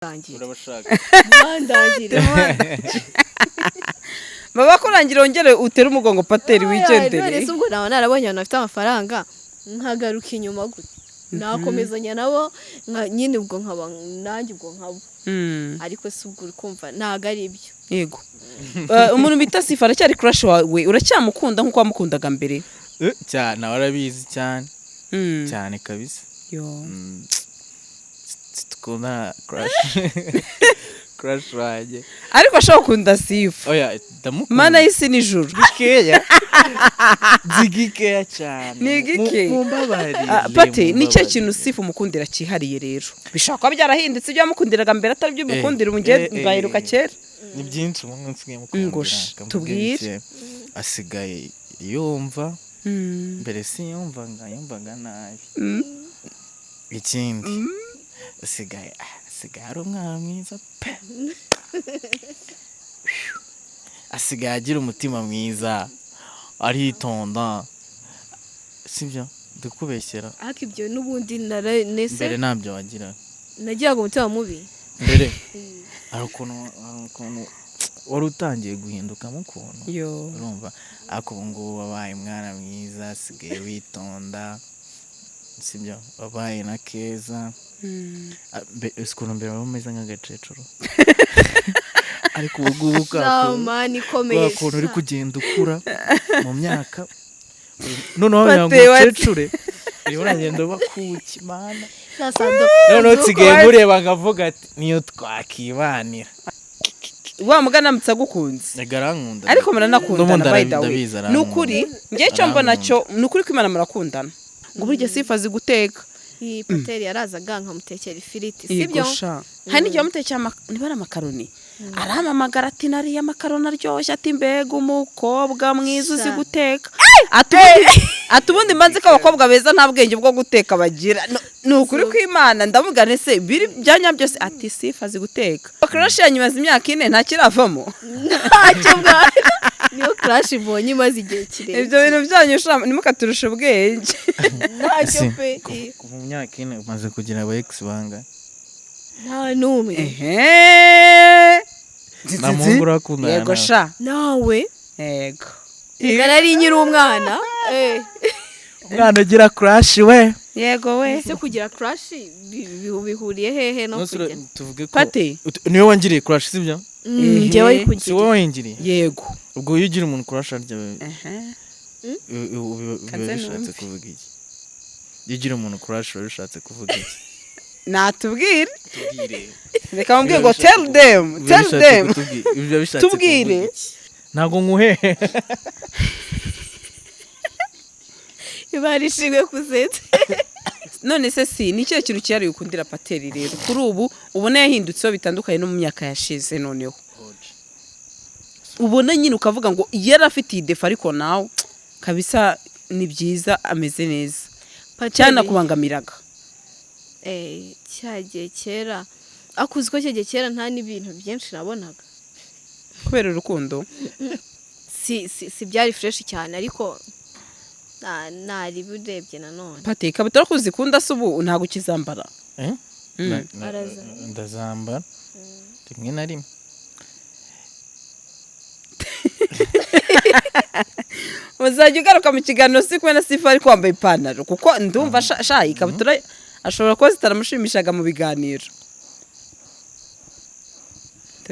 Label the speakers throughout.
Speaker 1: Ndangire.
Speaker 2: Urabashaka.
Speaker 1: Mwandangire.
Speaker 3: Baba kurangira, wongere utere umugongo pateri.
Speaker 1: None
Speaker 3: wigendere.
Speaker 1: Se ubwo naba narabonye abantu bafite amafaranga, nkagaruka inyuma gute? Nakomezanya nabo nyine ubwo nkaba nanjye ubwo nkabo. Ariko si ubwo uri kumva ntabwo ari ibyo.
Speaker 3: Yego. Umuntu bita Sifa aracyari crush wawe? Uracyamukunda nk'uko wamukundaga mbere?
Speaker 2: Cyane, nawe arabizi cyane. Cyane kabisa.
Speaker 3: Yo.
Speaker 2: Tukundana crush wanjye.
Speaker 3: Ariko ashobora gukunda Sifa?
Speaker 2: Oya, ndamukunda.
Speaker 3: Mana y'isi n'ijuru.
Speaker 2: Gikeya, zigikeya cyane.
Speaker 3: Ni gike.
Speaker 2: Mumbabarire.
Speaker 3: Ah, Pate, ni cyo
Speaker 2: Mumbabarire.
Speaker 3: kintu Sifa umukundira cyihariye rero bishobora kuba byarahindutse, ibyo wamukundiraga mbere atari byo umukundira ubu? Ngiye mbaheruka kera.
Speaker 2: Ni byinshi ubu nsigaye mukundira.
Speaker 3: Ngosha,
Speaker 2: Kamubwire.
Speaker 3: tubwire.
Speaker 2: Iki, asigaye yumva. Mbere siyumvaga, yumvaga nabi. Ikindi asigaye ari umwana mwiza pe. Asigaye agira umutima mwiza, aritonda. Sibyo? Ndikubeshyera?
Speaker 1: Ariko ibyo n'ubundi nese.
Speaker 2: Mbere ntabyo wagira.
Speaker 1: Nagiraga umutima mubi.
Speaker 2: Mbere hari ukuntu wari utangiye guhindukamo ukuntu.
Speaker 3: Yo.
Speaker 2: Urumva, ariko ubu ngubu wabaye umwana mwiza, asigaye witonda, sibyo? Wabaye na keza. Uzi ukuntu mbere wari umeze nk'agakecuru, ariko ubu ngubu
Speaker 1: Shamani ikomeye.
Speaker 2: kwa kuntu uri kugenda ukura mu myaka, noneho wagira ngo
Speaker 3: Pate,
Speaker 2: umukecure urimo uragenda uba kuki mana.
Speaker 1: Sasando.
Speaker 2: Noneho nsigaye nkureba nkavuga ati niyo twakibanira.
Speaker 3: Wa mugana aramutse agukunze.
Speaker 2: Rega arankunda.
Speaker 3: Ariko muranakundana.
Speaker 2: N'ubundi
Speaker 3: By the way,
Speaker 2: ndabizi,
Speaker 3: ni
Speaker 2: arankunda.
Speaker 3: ukuri ngewe icyo mbona
Speaker 2: Arankunda.
Speaker 3: cyo ni ukuri ko Imana murakundana, ngo burya Sifa azi guteka.
Speaker 1: Iyi pateri yarazaga nkamutekera ifiriti,
Speaker 3: Yego.
Speaker 1: sibyo?
Speaker 3: Sha, hari n'igihe wamutekeye niba ari amakaroni, arampamagara ati: "Nariye amakaroni aryoshye," ati: "Mbega umukobwa mwiza uzi
Speaker 1: Sha.
Speaker 3: guteka!" Ati ubundi mbanze ko abakobwa beza nta bwenge bwo guteka bagira. Ni ukuri kw'Imana, ndamugane se biri byanya byose, ati: "Sifa azi guteka." Crush yanyu imaze imyaka 4, ntakiravamo.
Speaker 1: Ntacyo bwana, niyo crush mbonye imaze igihe kirekire.
Speaker 3: Ibyo bintu byanyu sha, ntimukaturushe ubwenge.
Speaker 1: Ntacyo
Speaker 2: Ese,
Speaker 1: pe.
Speaker 2: Kuva mu myaka 4 umaze kugira aba ex bangahe?
Speaker 1: Nta n'umwe.
Speaker 3: Ehe.
Speaker 2: Nta muhungu urakundana
Speaker 3: Yego.
Speaker 2: nawe?
Speaker 3: Sha.
Speaker 1: Nawe.
Speaker 3: Yego.
Speaker 1: Reka, nari nkiri umwana.
Speaker 2: Umwana ugira crush we.
Speaker 3: Yego we.
Speaker 1: Ese kugira crush bihuriye hehe no
Speaker 2: Nonese
Speaker 1: kugira
Speaker 2: tuvuge ko
Speaker 3: Pate.
Speaker 2: Niwe wangiriye crush, sibyo?
Speaker 1: Njyewe.
Speaker 3: Ehe.
Speaker 2: Si
Speaker 1: Ayikugiriye.
Speaker 2: wowe wayingiriye?
Speaker 3: Yego.
Speaker 2: Ubwo iyo ugira umuntu crush arya
Speaker 3: Ehe.
Speaker 2: biba
Speaker 3: Kanze
Speaker 2: bishatse
Speaker 3: numve.
Speaker 2: kuvuga iki? Iyo ugira umuntu crush biba bishatse kuvuga iki?
Speaker 3: Natubwire.
Speaker 2: Tubwire.
Speaker 3: Reka mubwire ngo tell them, tell them.
Speaker 2: Biba bishatse
Speaker 3: Tubwire.
Speaker 2: kuvuga iki? Ntabwo nkuhe.
Speaker 1: Imana ishimwe kuzetse.
Speaker 3: None se si ni ikihe kintu cyihariye ukundira Pateri rero kuri ubu ubona yahindutseho bitandukanye no mu myaka yashize, noneho ubona nyine ukavuga ngo yari afite iyi défaut, ariko nawe kabisa ni byiza, ameze neza cyane, akubangamiraga?
Speaker 1: Eh, cyagiye kera akuzi ko cyagiye kera nta n'ibintu byinshi nabonaga.
Speaker 3: Kubera urukundo.
Speaker 1: Si byari fresh cyane, ariko nari urebye nanone.
Speaker 3: Pate, ikabutura ko uzikunda se ubu ntabwo ukizambara?
Speaker 2: Eh?
Speaker 1: Araza.
Speaker 2: Ndazambara rimwe na rimwe.
Speaker 3: Uzajya ugaruka mu kiganiro si kumwe na Sifa ariko wambaye ipantaro, kuko ndumva sha ikabutura ashobora kuba zitaramushimishaga mu biganiro,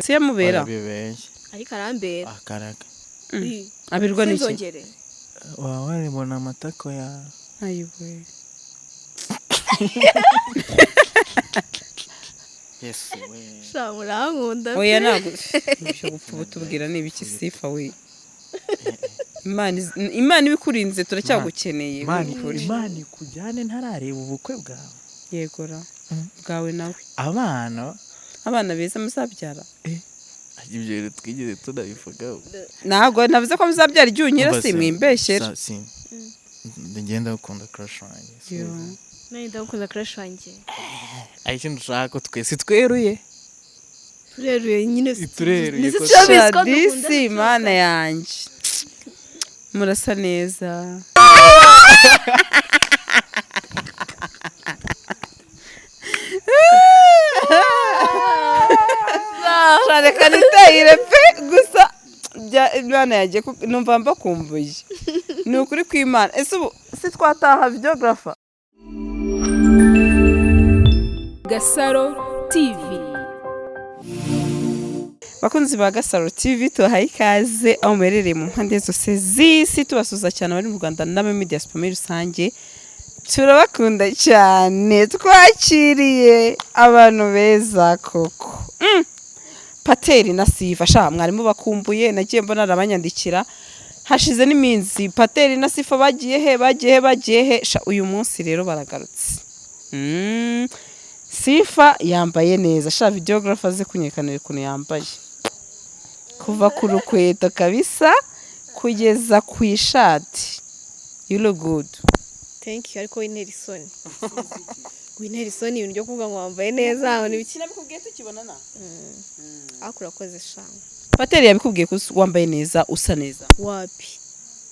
Speaker 3: si yamubera.
Speaker 2: Barabibeshya.
Speaker 1: Ariko arambera.
Speaker 2: Akaraka.
Speaker 3: Abirwa n'iki?
Speaker 1: Sinzongere.
Speaker 2: Waba waribona amatako yawe.
Speaker 3: Ayiwe.
Speaker 2: Yesu we.
Speaker 1: Sha, murankunda pe.
Speaker 3: Oya, ntabwo ibyo gupfa ubutubwira ni ibiki Sifa we? Imana ibikurinze, turacyagukeneye.
Speaker 2: Imana
Speaker 3: Ukuri.
Speaker 2: Imana ikujyane ntarareba ubukwe bwawe.
Speaker 3: Yegora bwawe nawe.
Speaker 2: Abana.
Speaker 3: Abana beza muzabyara.
Speaker 2: Ibyo bintu twigeze tunabivugaho.
Speaker 3: Ntabwo navuze ko muzabyara igihe unyira.
Speaker 2: Umva
Speaker 3: Si mwimbeshyera.
Speaker 2: Si ngenda gukunda crush wanjye.
Speaker 3: Yo.
Speaker 1: Nanjye ndagukunda, crush wanjye.
Speaker 2: Hari ikintu ushaka ko twese tweruye.
Speaker 1: Tureruye nyine.
Speaker 2: Tureruye
Speaker 1: Ndetse
Speaker 2: ko
Speaker 1: turabizi ko
Speaker 3: Sha, disi
Speaker 1: dukundana.
Speaker 3: mana yanjye, murasa neza. Reka nitahire pe. Gusa Imana yagiye numva mbakumbuye, ni ukuri kw'Imana. Ese ubu si twataha, videographer?
Speaker 4: Gasaro TV.
Speaker 3: Bakunzi ba Gasaro TV, tubahaye ikaze aho muherereye mu mpande zose z'isi. Tubasuhuza cyane abari mu Rwanda n'abo muri diaspora muri rusange, turabakunda cyane. Twakiriye abantu beza koko. Pateri na Sifa, sha mwarimu bakumbuye, nagiye mbona arabanyandikira hashize n'iminsi: "Pateri na Sifa bagiye he? Bagiye he? Bagiye he?" Sha uyu munsi rero baragarutse. Sifa yambaye neza, sha videographer aze kunyekanira ukuntu yambaye kuva ku rukweto kabisa kugeza ku ishati. You look good.
Speaker 1: Thank you, ariko wintera isoni, wintera isoni, ibintu byo kuvuga ngo wambaye neza ngo n'ibiki.
Speaker 3: Sinabikubwiye tukibonana?
Speaker 1: Ariko urakoze sha.
Speaker 3: Pateri yabikubwiye ko wambaye neza, usa neza?
Speaker 1: Wapi,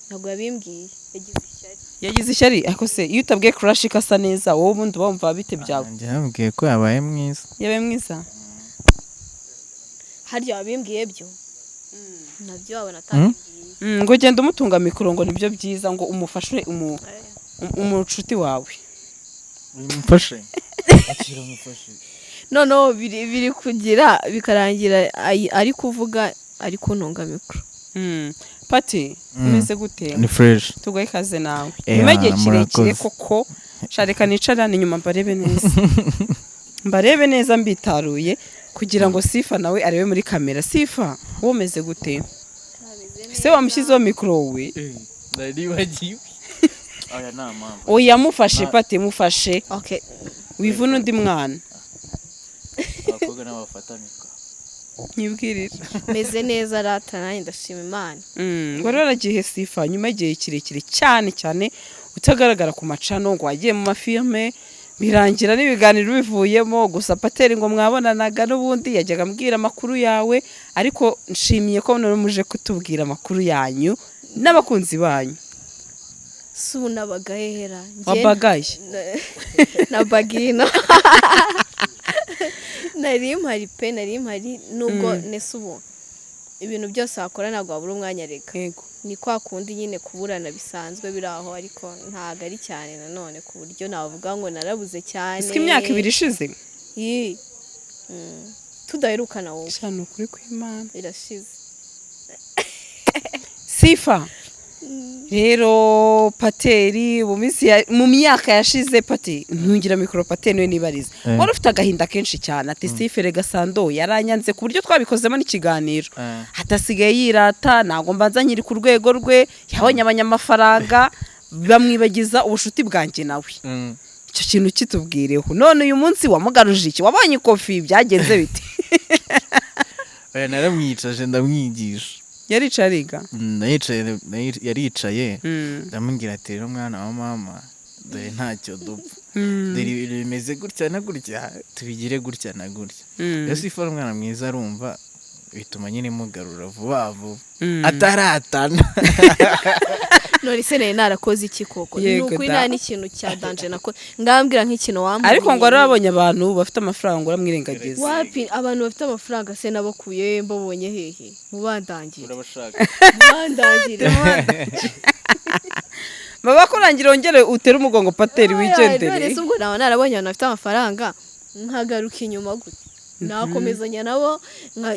Speaker 1: ntabwo yabimbwiye, yagize ishyari.
Speaker 3: Yagize ishyari. Ariko se iyo utabwiye crush ko asa neza, wowe ubundi uba wumva bite byawe?
Speaker 2: Njye namubwiye ko yabaye mwiza.
Speaker 3: Yabaye mwiza.
Speaker 1: Harya wabimbwiye byo nabyo wabona atabimbwiye.
Speaker 3: Ngo genda umutunga mikoro, ngo nibyo byiza, ngo umufashe umucuti wawe.
Speaker 2: Mufashe, akira mufashe.
Speaker 1: Noneho biri kugira bikarangira ari kuvuga ari kuntunga mikoro.
Speaker 3: Pati, umeze gute?
Speaker 2: Ni fresh.
Speaker 3: Tuguhe ikaze nawe
Speaker 2: Eh,
Speaker 3: nyuma y'igihe kirekire.
Speaker 2: murakoze.
Speaker 3: Koko sha reka nicarane inyuma mbarebe neza, mbarebe neza mbitaruye kugira ngo Sifa nawe arebe muri kamera. Sifa, wowe umeze gute se? Wamushyizeho mikoro we?
Speaker 2: Naribagiwe, oya, nta mpamvu.
Speaker 3: Oya, mufashe Pati, mufashe.
Speaker 1: Okay.
Speaker 3: Wivuna undi mwana.
Speaker 2: Abakobwa n'abafata mikoro.
Speaker 3: Nyibwirira.
Speaker 1: Meze neza rata, nanjye ndashima Imana.
Speaker 3: Wari waragiye, Sifa, nyuma y'igihe kirekire cyane cyane utagaragara ku macano, ngo wagiye mu mafilme birangira n'ibiganiro bivuyemo. Gusa Pateri ngo mwabonanaga n'ubundi yajyaga ambwira amakuru yawe, ariko nshimiye ko none muje kutubwira amakuru yanyu n'abakunzi banyu.
Speaker 1: Si ubu nabagahera.
Speaker 3: Wabagaye.
Speaker 1: Na bagino nari mpari pe, nari mpari nubwo nese ubu ibintu byose wakora ntabwo wabura umwanya reka. Ni kwa kundi nyine kuburana bisanzwe biri aho, ariko ntabwo ari cyane nanone ku buryo navuga ngo narabuze cyane.
Speaker 3: Siko imyaka 2 ishize?
Speaker 1: Ii. Tudaherukana wowe.
Speaker 3: Cyane, ukuri kw'Imana.
Speaker 1: Irashize.
Speaker 3: Sifa rero, Pateri mu myaka yashize, Pati ntungira mikoro, Pateri niwe nibariza. Wari ufite agahinda kenshi cyane, ati Sifa rega Sando yaranyanze, ku buryo twabikozemo n'ikiganiro, atasigaye yirata, ntabwo mbanza nkiri ku rwego rwe, yabonye abanyamafaranga bamwibagiza ubushuti bwanjye nawe. Icyo kintu kitubwireho. None uyu munsi wamugaruje iki? Wabonye ikofi? Byagenze bite?
Speaker 2: Oya, naramwicaje ndamwigisha.
Speaker 3: Yaricaye ariga?
Speaker 2: Yaricaye ndamubwira ati: "Rero mwana wa mama, dore ntacyo dupfa, dore ibintu bimeze gutya na gutya, tubigire gutya na gutya." Rero Sifa ari umwana mwiza, arumva, bituma nyine mugarura vuba vuba ataratana.
Speaker 1: None se nari narakoze iki koko? Ni
Speaker 3: Yego
Speaker 1: ukuri
Speaker 3: da.
Speaker 1: nta n'ikintu cya danger nakoze. Ngambwira nk'ikintu wambwiye.
Speaker 3: Ariko ngo wari wabonye abantu bafite amafaranga ngo uramwirengagiza.
Speaker 1: Wapi, abantu bafite amafaranga se nabakuye mbabonye hehe? Mubandangire.
Speaker 2: Urabashaka?
Speaker 1: Mubandangire.
Speaker 3: Baba kurangira wongere utere umugongo Pateri wigendere.
Speaker 1: None se ubwo naba narabonye abantu bafite amafaranga nkagaruka inyuma gute? Nakomezanya nabo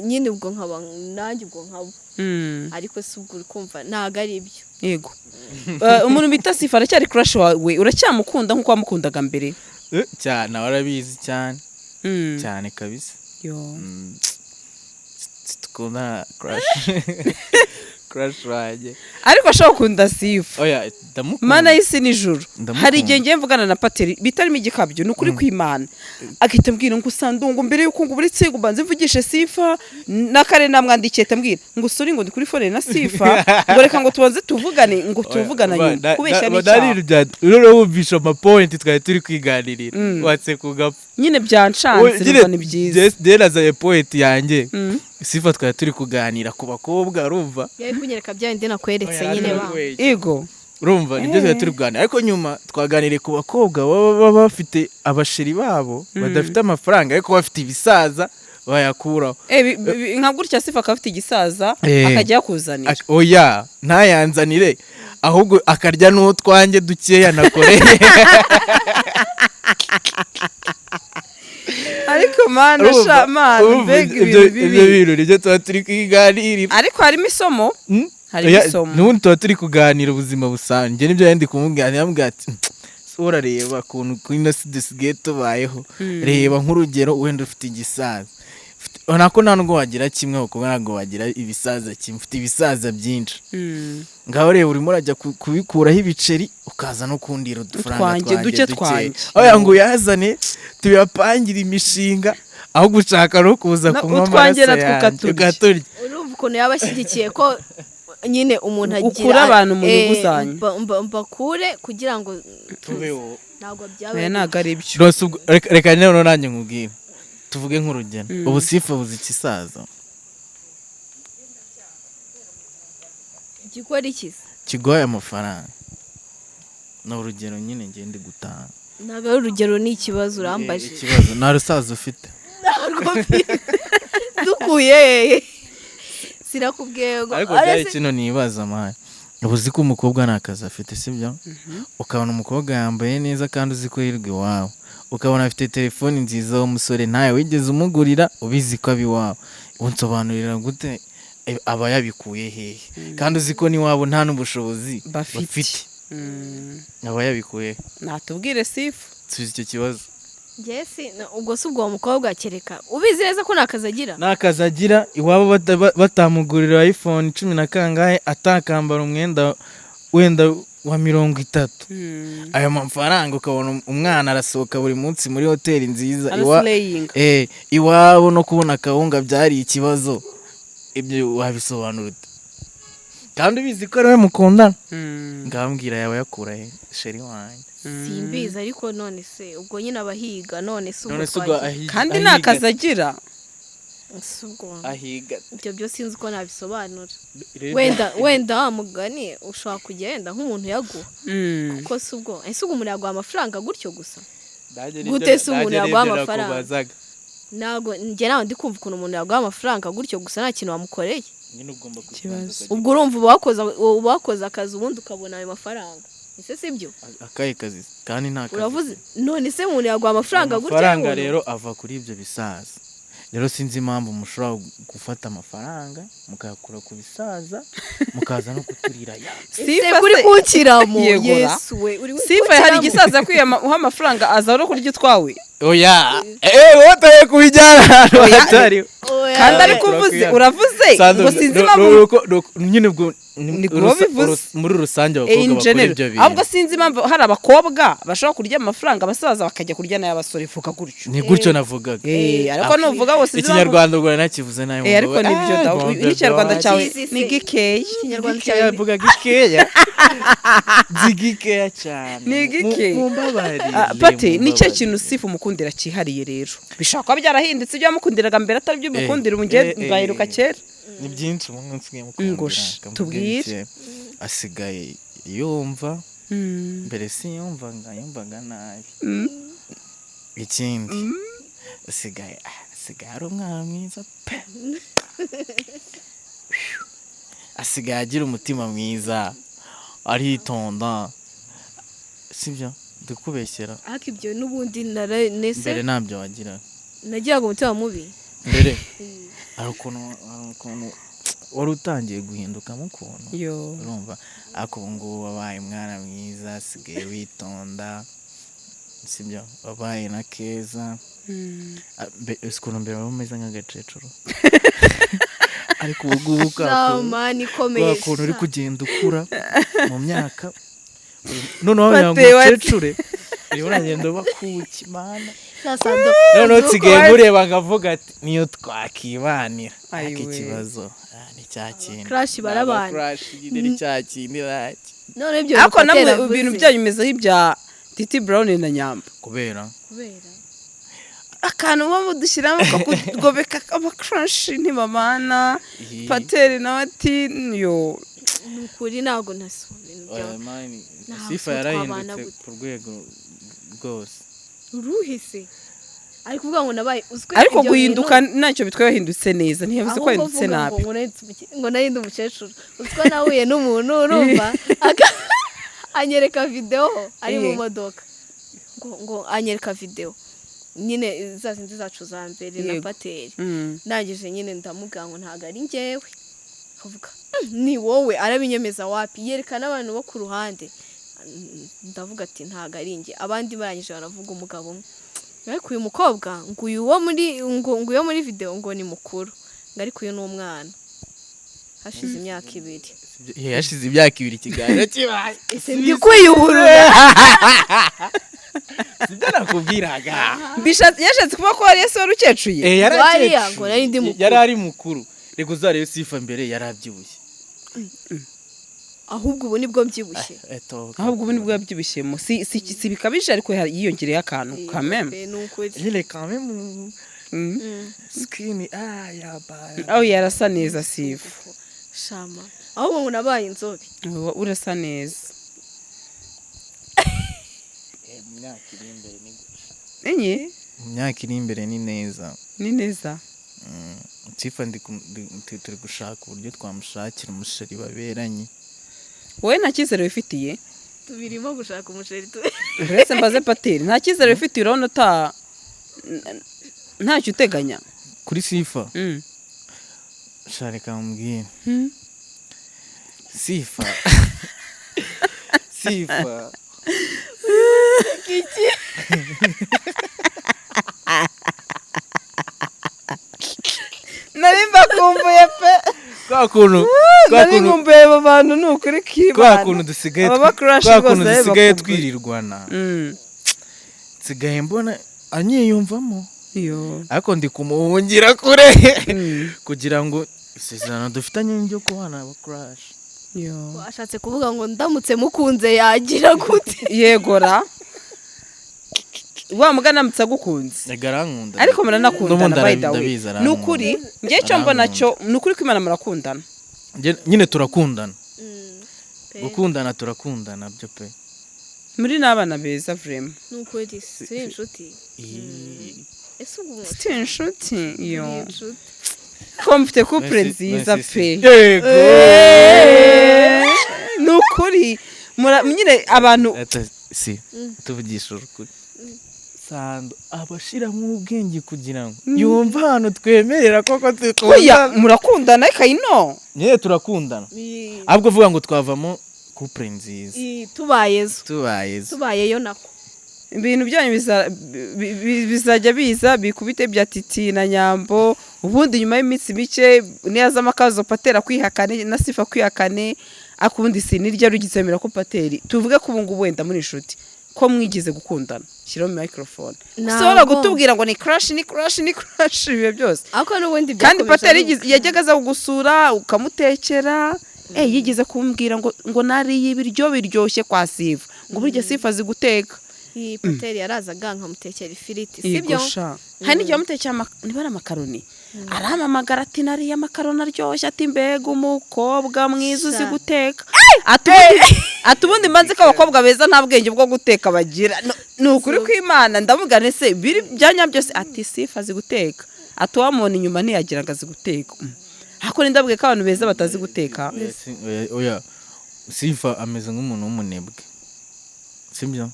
Speaker 1: nyine ubwo nkaba nanjye ubwo nkabo. Ariko si ubwo uri kumva ntabwo ari ibyo.
Speaker 3: Yego. Umuntu bita Sifa aracyari crush wawe? Uracyamukunda nk'uko wamukundaga mbere?
Speaker 2: Cyane, warabizi cyane. Cyane kabisa.
Speaker 3: Yo.
Speaker 2: Tukundana, crush wanjye.
Speaker 3: Ariko ashobora gukunda Sifa?
Speaker 2: Oya, ndamukunda.
Speaker 3: Mana y'isi n'ijuru.
Speaker 2: Ndamukunda.
Speaker 3: Hari igihe ngiye mvugana na Pateri bitarimo igikabyo, ni ukuri kw'Imana, agahita ambwira ngo: "Sandungu, mbere y'uko ngo uretse ngo mbanze mvugishe Sifa." Na kare namwandikiye, ambwira ngo: "Sorry," ngo "ndi kuri phone na Sifa," ngo "reka ngo tubanze tuvugane," ngo tuvugana nyuma. Kubeshya ni icyaha.
Speaker 2: Rero wumvisha amapoint twari turi kwiganirira, watse kugapfa.
Speaker 3: Nyine byanshanze, numva ni byiza.
Speaker 2: Njye nazanye point yanjye. Sifa, twari turi kuganira ku bakobwa, urumva?
Speaker 1: Yari kunyereka bya bindi nakweretse nyine ba.
Speaker 3: Ego.
Speaker 2: Urumva nibyo twari turi kuganira, ariko nyuma twaganiriye ku bakobwa baba bafite abasheri babo badafite amafaranga ariko bafite ibisaza. Bayakuraho.
Speaker 3: Nka gutya Sifa akaba afite igisaza, akajya yakuzanira.
Speaker 2: Oya, ntayanzanire, ahubwo akarya n'utwanjye dukeya nakoreye.
Speaker 3: Ariko mana,
Speaker 2: Urumva?
Speaker 3: sha mana,
Speaker 2: Urumva
Speaker 3: mbega
Speaker 2: ibyo
Speaker 3: ibintu
Speaker 2: ibyo
Speaker 3: bibi.
Speaker 2: bintu nibyo tuba turi kwiganirira.
Speaker 3: Ariko harimo isomo. Harimo
Speaker 2: Oya,
Speaker 3: isomo.
Speaker 2: n'ubundi tuba turi kuganira ubuzima busanzwe, nibyo ndi kumubwira, yambwira ati: "Se urareba ukuntu kuri ino si dusigaye tubayeho, reba nk'urugero wenda ufite igisaza. Nako nta nubwo wagira kimwe, kuko ntabwo wagira ibisaza kimwe, ufite ibisaza byinshi. Ngaho reba, urimo urajya kubikuraho ibiceri, ukaza no kundira udufaranga
Speaker 3: Utwanjye,
Speaker 2: twanjye
Speaker 3: duke
Speaker 2: dukeya.
Speaker 3: twanjye.
Speaker 2: Oya, ngo uyazane tuyapangire imishinga, aho gushaka no kuza kunywa
Speaker 3: utwanjye
Speaker 2: amaraso
Speaker 3: natwo
Speaker 2: yanjye
Speaker 3: ukaturya.
Speaker 2: ukaturya."
Speaker 1: Urumva ukuntu yaba ashyigikiye ko nyine umuntu agira
Speaker 3: Ukure abantu mu nyungu zanyu.
Speaker 1: Mbakure kugira ngo
Speaker 2: Tubeho.
Speaker 1: Ntabwo byaba
Speaker 3: Oya, ntabwo ari byo.
Speaker 2: Rwose ubwo reka noneho nanjye nkubwire, tuvuge nk'urugero, ubu Sifa buze ikisaza
Speaker 1: Gikora iki se?
Speaker 2: Kiguhaye amafaranga, ni urugero nyine ngende gutanga.
Speaker 1: Ntabwo ari urugero, ni ikibazo urambajije.
Speaker 2: Ikibazo, nta rusaza ufite?
Speaker 1: Ntabwo mfite. Dukuye hehe? Sinakubwiye ngo
Speaker 2: Ariko byari kino nibaza, man, uba uzi ko umukobwa nta kazi afite, sibyo? Ukabona umukobwa yambaye neza kandi uzi ko yirirwa iwawe, ukabona afite telefoni nziza w'umusore, ntawe wigeze umugurira, ubizi ko aba iwawe. Unsobanurira gute? Aba yabikuye hehe kandi uzi ko n'iwabo nta n'ubushobozi
Speaker 3: bafite?
Speaker 2: Bafite. Aba yabikuye he?
Speaker 3: Natubwire, Sifu.
Speaker 2: Subiza icyo kibazo.
Speaker 1: Njye si ubwo, si ubwo uwo mukobwa, kereka ubizi neza ko nta kazi agira.
Speaker 2: Nta kazi agira, iwabo batamugurira iPhone cumi na kangahe, atakambara umwenda wenda wa 30, ayo mafaranga, ukabona umwana arasohoka buri munsi muri hoteli nziza,
Speaker 3: Araslayinga.
Speaker 2: Iwabo no kubona akawunga byari ikibazo. Ibyo wabisobanura ute kandi ubizi ko ari we mukundana? Ngambwira, yawe yakura he, chéri wanjye?
Speaker 1: Simbizi, ariko none se ubwo nyine abahiga, none se ubwo
Speaker 2: None se ubwo
Speaker 1: twagiye
Speaker 3: Kandi nta kazi agira.
Speaker 1: Si ubwo
Speaker 2: ahiga
Speaker 1: ibyo byo sinzi uko nabisobanura.
Speaker 2: Rero-
Speaker 1: Wenda wa mugani ushobora kugenda nk'umuntu yaguha, kuko si ubwo, ese ubwo umuntu yaguha amafaranga gutyo gusa?
Speaker 2: Nanjye
Speaker 1: Gute se umuntu
Speaker 2: nanjye
Speaker 1: yaguha
Speaker 2: nibyo
Speaker 1: amafaranga?
Speaker 2: nakubazaga.
Speaker 1: Ntabwo njye nawe ndi kumva ukuntu umuntu yaguha amafaranga gutyo gusa nta kintu wamukoreye.
Speaker 2: Nyine ugomba
Speaker 3: Ikibazo.
Speaker 2: kubanza.
Speaker 1: Ubwo urumva uba wakoze akazi, ubundi ukabona ayo mafaranga, ese si byo?
Speaker 2: Akahe kazi kandi nta kazi?
Speaker 1: Uravuze, none se umuntu yaguha amafaranga gutyo
Speaker 2: Amafaranga
Speaker 1: y'ubuntu?
Speaker 2: rero ava kuri ibyo bisaza. Rero sinzi impamvu mushobora gufata amafaranga mukayakura ku bisaza, mukaza no kuturira ya.
Speaker 1: Ese
Speaker 3: Sifa
Speaker 1: kuri
Speaker 3: se-
Speaker 1: kunshyiramo?
Speaker 3: Yegura.
Speaker 1: Yesu we, uri
Speaker 3: Sifa, hari
Speaker 1: kunshyiramo.
Speaker 3: igisaza yakwiye uha amafaranga aza no kurya utwawe.
Speaker 2: Oya, wowe utaye kubijyana ahantu
Speaker 3: Oya.
Speaker 2: hatari.
Speaker 1: Oya,
Speaker 3: Kandi
Speaker 1: oya.
Speaker 3: ariko uvuze, uravuze ngo sinzi impamvu.
Speaker 2: Nyine ubwo
Speaker 3: Ni kuba bivuze.
Speaker 2: muri rusange
Speaker 3: In
Speaker 2: abakobwa bakora
Speaker 3: general.
Speaker 2: ibyo bintu.
Speaker 3: Ahubwo sinzi impamvu hari abakobwa bashobora kurya amafaranga abasaza bakajya kurya n'ay'abasore, vuga gutyo.
Speaker 2: Ni gutyo navugaga.
Speaker 3: Ariko nuvuga ngo sinzi impamvu.
Speaker 2: Ikinyarwanda ubwo nakivuze nabi.
Speaker 3: Ariko nibyo da, n'ikinyarwanda cyawe
Speaker 1: Si, si, si.
Speaker 3: ni gikeya.
Speaker 1: Ikinyarwanda cyawe
Speaker 2: Mvuga gikeya, nzi gikeya cyane.
Speaker 3: Ni gike.
Speaker 2: Mumbabarire.
Speaker 3: Ah, Pate, ni cyo
Speaker 2: Mumbabarire.
Speaker 3: kintu Sifu umukundira cyihariye rero bishobora kuba byarahindutse, ibyo wamukundiraga mbere atari byo umukundira ubu, njye mbaheruka kera.
Speaker 2: Ni byinshi umuntu nsigaye mukundira.
Speaker 3: Ngo sh,
Speaker 2: Reka mvuge
Speaker 3: tubwire.
Speaker 2: bike. Asigaye yumva, mbere siyumvaga, yumvaga nabi. Ikindi, asigaye ari umwana mwiza pe, asigaye agira umutima mwiza, aritonda. Sibyo? Ndikubeshyera?
Speaker 1: Ariko ibyo n'ubundi nese
Speaker 2: Mbere ntabyo wagira.
Speaker 1: Nagiraga umutima mubi.
Speaker 2: Mbere hari ukuntu wari utangiye guhindukamo ukuntu.
Speaker 3: Yo.
Speaker 2: Urumva, ariko ubu ngubu wabaye umwana mwiza, asigaye witonda, sibyo? Wabaye na keza. Uzi ukuntu mbere wari umeze nk'agakecuru, ariko ubu ngubu
Speaker 1: Sha, man ikomeye.
Speaker 2: kwa kuntu uri kugenda ukura mu myaka, noneho wagira ngo
Speaker 3: Pate,
Speaker 2: umukecure uriho uragenda uba kuki, mana.
Speaker 1: Sha, Sando,
Speaker 2: Noneho
Speaker 1: uzi uko
Speaker 2: nsigaye mureba nkavuga ati niyo twakibanira, ariko
Speaker 3: Ayiwe.
Speaker 2: ikibazo ni cya kintu.
Speaker 1: Crush barabana.
Speaker 2: Crush nyine ni cya kindi nacyo.
Speaker 1: None ibyo
Speaker 3: Ariko namwe
Speaker 1: Patera
Speaker 3: ibintu
Speaker 1: avuze.
Speaker 3: byanyu bimeze nk'ibya Titi Brown na Nyamba.
Speaker 2: Kubera?
Speaker 1: Kubera?
Speaker 3: Akantu muba mudushyiramo kakugobeka abacrush ntibabana. Pateri nawe ati yo.
Speaker 1: Ni ukuri ntabwo ntasoma ibintu byawe.
Speaker 2: Oya, man,
Speaker 1: Ntabwo
Speaker 2: Sifa
Speaker 1: twabana
Speaker 2: yarahindutse
Speaker 1: gute.
Speaker 2: ku rwego rwose.
Speaker 1: Uruhe se? Ari kuvuga ngo nabaye uzwi.
Speaker 3: Ariko
Speaker 1: Ibyo
Speaker 3: guhinduka
Speaker 1: bintu-
Speaker 3: ntacyo bitwaye, wahindutse neza, ntiyavuze ko
Speaker 1: ahubwo
Speaker 3: wahindutse
Speaker 1: vuga
Speaker 3: nabi.
Speaker 1: Ngo nari ndi umukecuru, uziko nahuye n'umuntu, urumva, anyereka videwo ari mu modoka, ngo anyereka videwo nyine za zindi zacu za mbere na Pateri. Ndangije nyine ndamubwira ngo ntabwo ari njyewe, akavuga: "Ni wowe." Arabinyemeza, wapi, yereka n'abantu bo ku ruhande. Ndavuga ati ntabwo ari njye. Abandi barangije baravuga, umugabo umwe, ariko uyu mukobwa ngo uyu wo muri ngo uyo muri videwo ngo ni mukuru, ngo ariko uyu ni umwana, hashize imyaka 2.
Speaker 2: Yeah, hashize imyaka 2 ikiganiro kibaye.
Speaker 1: Ese ndi kwiyuburura?
Speaker 2: Sibyo nakubwiraga?
Speaker 3: Yashatse kuvuga ko wari ese wari ukecuye.
Speaker 2: Eh, yari
Speaker 1: Wariya
Speaker 2: akecuru.
Speaker 1: ngo nari ndi mukuru.
Speaker 2: Yari ari mukuru. Reka uzarebe Sifa mbere yari abyibushye.
Speaker 1: Ahubwo ubu nibwo mbyibushye.
Speaker 3: Ahubwo ubu nibwo yabyibushyemo, si bikabije, ariko yiyongereye akantu kameme.
Speaker 1: Pe, ni ukuri.
Speaker 2: Nyine kameme skin yabaya.
Speaker 3: Aho yarasa neza, Sifa.
Speaker 1: Shama, ahubwo ngo nabaye inzobe.
Speaker 3: Urasa neza.
Speaker 2: Mu myaka iri imbere ni gutya.
Speaker 3: Enye.
Speaker 2: Mu myaka iri imbere ni neza.
Speaker 3: Ni neza.
Speaker 2: Sifa turi gushaka uburyo twamushakira umusheri baberanye.
Speaker 3: Wowe nta cyizere wifitiye?
Speaker 1: Tubirimo gushaka umusheri tu.
Speaker 3: Uretse mbaze Pateri, nta cyizere wifitiye? Urabona uta ntacyo uteganya?
Speaker 2: Kuri Sifa? Shareka mubwire. Sifa
Speaker 1: Iki?
Speaker 3: Nari mbakumbuye pe.
Speaker 2: Kwa
Speaker 3: Nari
Speaker 2: kuntu
Speaker 3: nkumbuye abo bantu, ni ukuri
Speaker 2: kwa
Speaker 3: k'Imana.
Speaker 2: kuntu dusigaye
Speaker 3: Aba ba crush
Speaker 2: kwa kuntu
Speaker 3: rwose
Speaker 2: dusigaye
Speaker 3: bakumbuye.
Speaker 2: twirirwana, nsigaye mbona anyiyumvamo,
Speaker 3: Yo.
Speaker 2: ariko ndi kumuhungira kure kugira ngo isezerano dufitanye ryo kubana aba crush.
Speaker 3: Yo.
Speaker 1: Ashatse kuvuga ngo ndamutse mukunze yagira gute?
Speaker 3: Yegora wa mugana aramutse agukunze.
Speaker 2: Rega arankunda.
Speaker 3: Ariko muranakundana.
Speaker 2: N'ubundi
Speaker 3: By the way,
Speaker 2: ndabizi,
Speaker 3: ni
Speaker 2: arankunda.
Speaker 3: ukuri njye icyo mbona cyo ni ukuri ko Imana murakundana.
Speaker 2: Nyine turakundana.
Speaker 1: Pe.
Speaker 2: Gukundana turakundana byo pe.
Speaker 3: Muri n'abana beza vraiment.
Speaker 1: Ni ukuri turi inshuti. Ese ubwo
Speaker 3: Si inshuti yo.
Speaker 1: Turi inshuti.
Speaker 3: Ko mufite couple
Speaker 2: Merci,
Speaker 3: nziza
Speaker 2: merci,
Speaker 3: pe.
Speaker 2: Yego.
Speaker 3: Ni ukuri nyine abantu
Speaker 2: Ata si tuvugisha ukuri, Sando abashiramo ubwenge kugira ngo yumve ahantu twemerera koko
Speaker 3: Oya,
Speaker 2: tukundana.
Speaker 3: Murakundana ariko ayino.
Speaker 2: Nyine turakundana, ahubwo uvuga ngo twavamo couple nziza.
Speaker 1: Tubayezo.
Speaker 2: Tubaye zo.
Speaker 1: Tubayeyo nako.
Speaker 3: Ibintu byanyu bizajya biza bikubite bya Titi na Nyambo, ubundi nyuma y'iminsi mike niyazamo akazo Pateri akwihakane na Sifa kwihakane, ariko ubundi si niryo rugizemera ko Pateri tuvuge ko ubu ngubu wenda muri inshuti, ko mwigeze gukundana. Shyiraho microphone. Ushobora gutubwira ngo ni crush, ni crush, ni crush ibihe byose.
Speaker 1: Ariko n'ubundi
Speaker 3: Kandi
Speaker 1: byakomeje
Speaker 3: Pateri
Speaker 1: ari
Speaker 3: yajyaga aza kugusura ukamutekera. Yigeze kumbwira ngo nariye ibiryo biryoshye kwa Sifa, ngo burya Sifa azi guteka.
Speaker 1: Iyi Pateri yarazaga nkamutekera ifiriti,
Speaker 3: Yego.
Speaker 1: sibyo?
Speaker 3: Sha, hari n'igihe wamutekeye niba ari amakaroni, arampamagara ati nariye amakaroni aryoshye, ati mbega umukobwa mwiza uzi
Speaker 1: Sha.
Speaker 3: guteka, ati ubundi mbanze ko abakobwa beza nta bwenge bwo guteka bagira. Ni ukuri kw'Imana, ndamubwira nti ese biri bya nyabyo se? Ati Sifa azi guteka, ati uwamubona inyuma ntiyagira ngo azi guteka. Ariko ndabwiye ko abantu beza batazi guteka.
Speaker 2: Oya, oya, Sifa ameze nk'umuntu w'umunebwe, sibyo?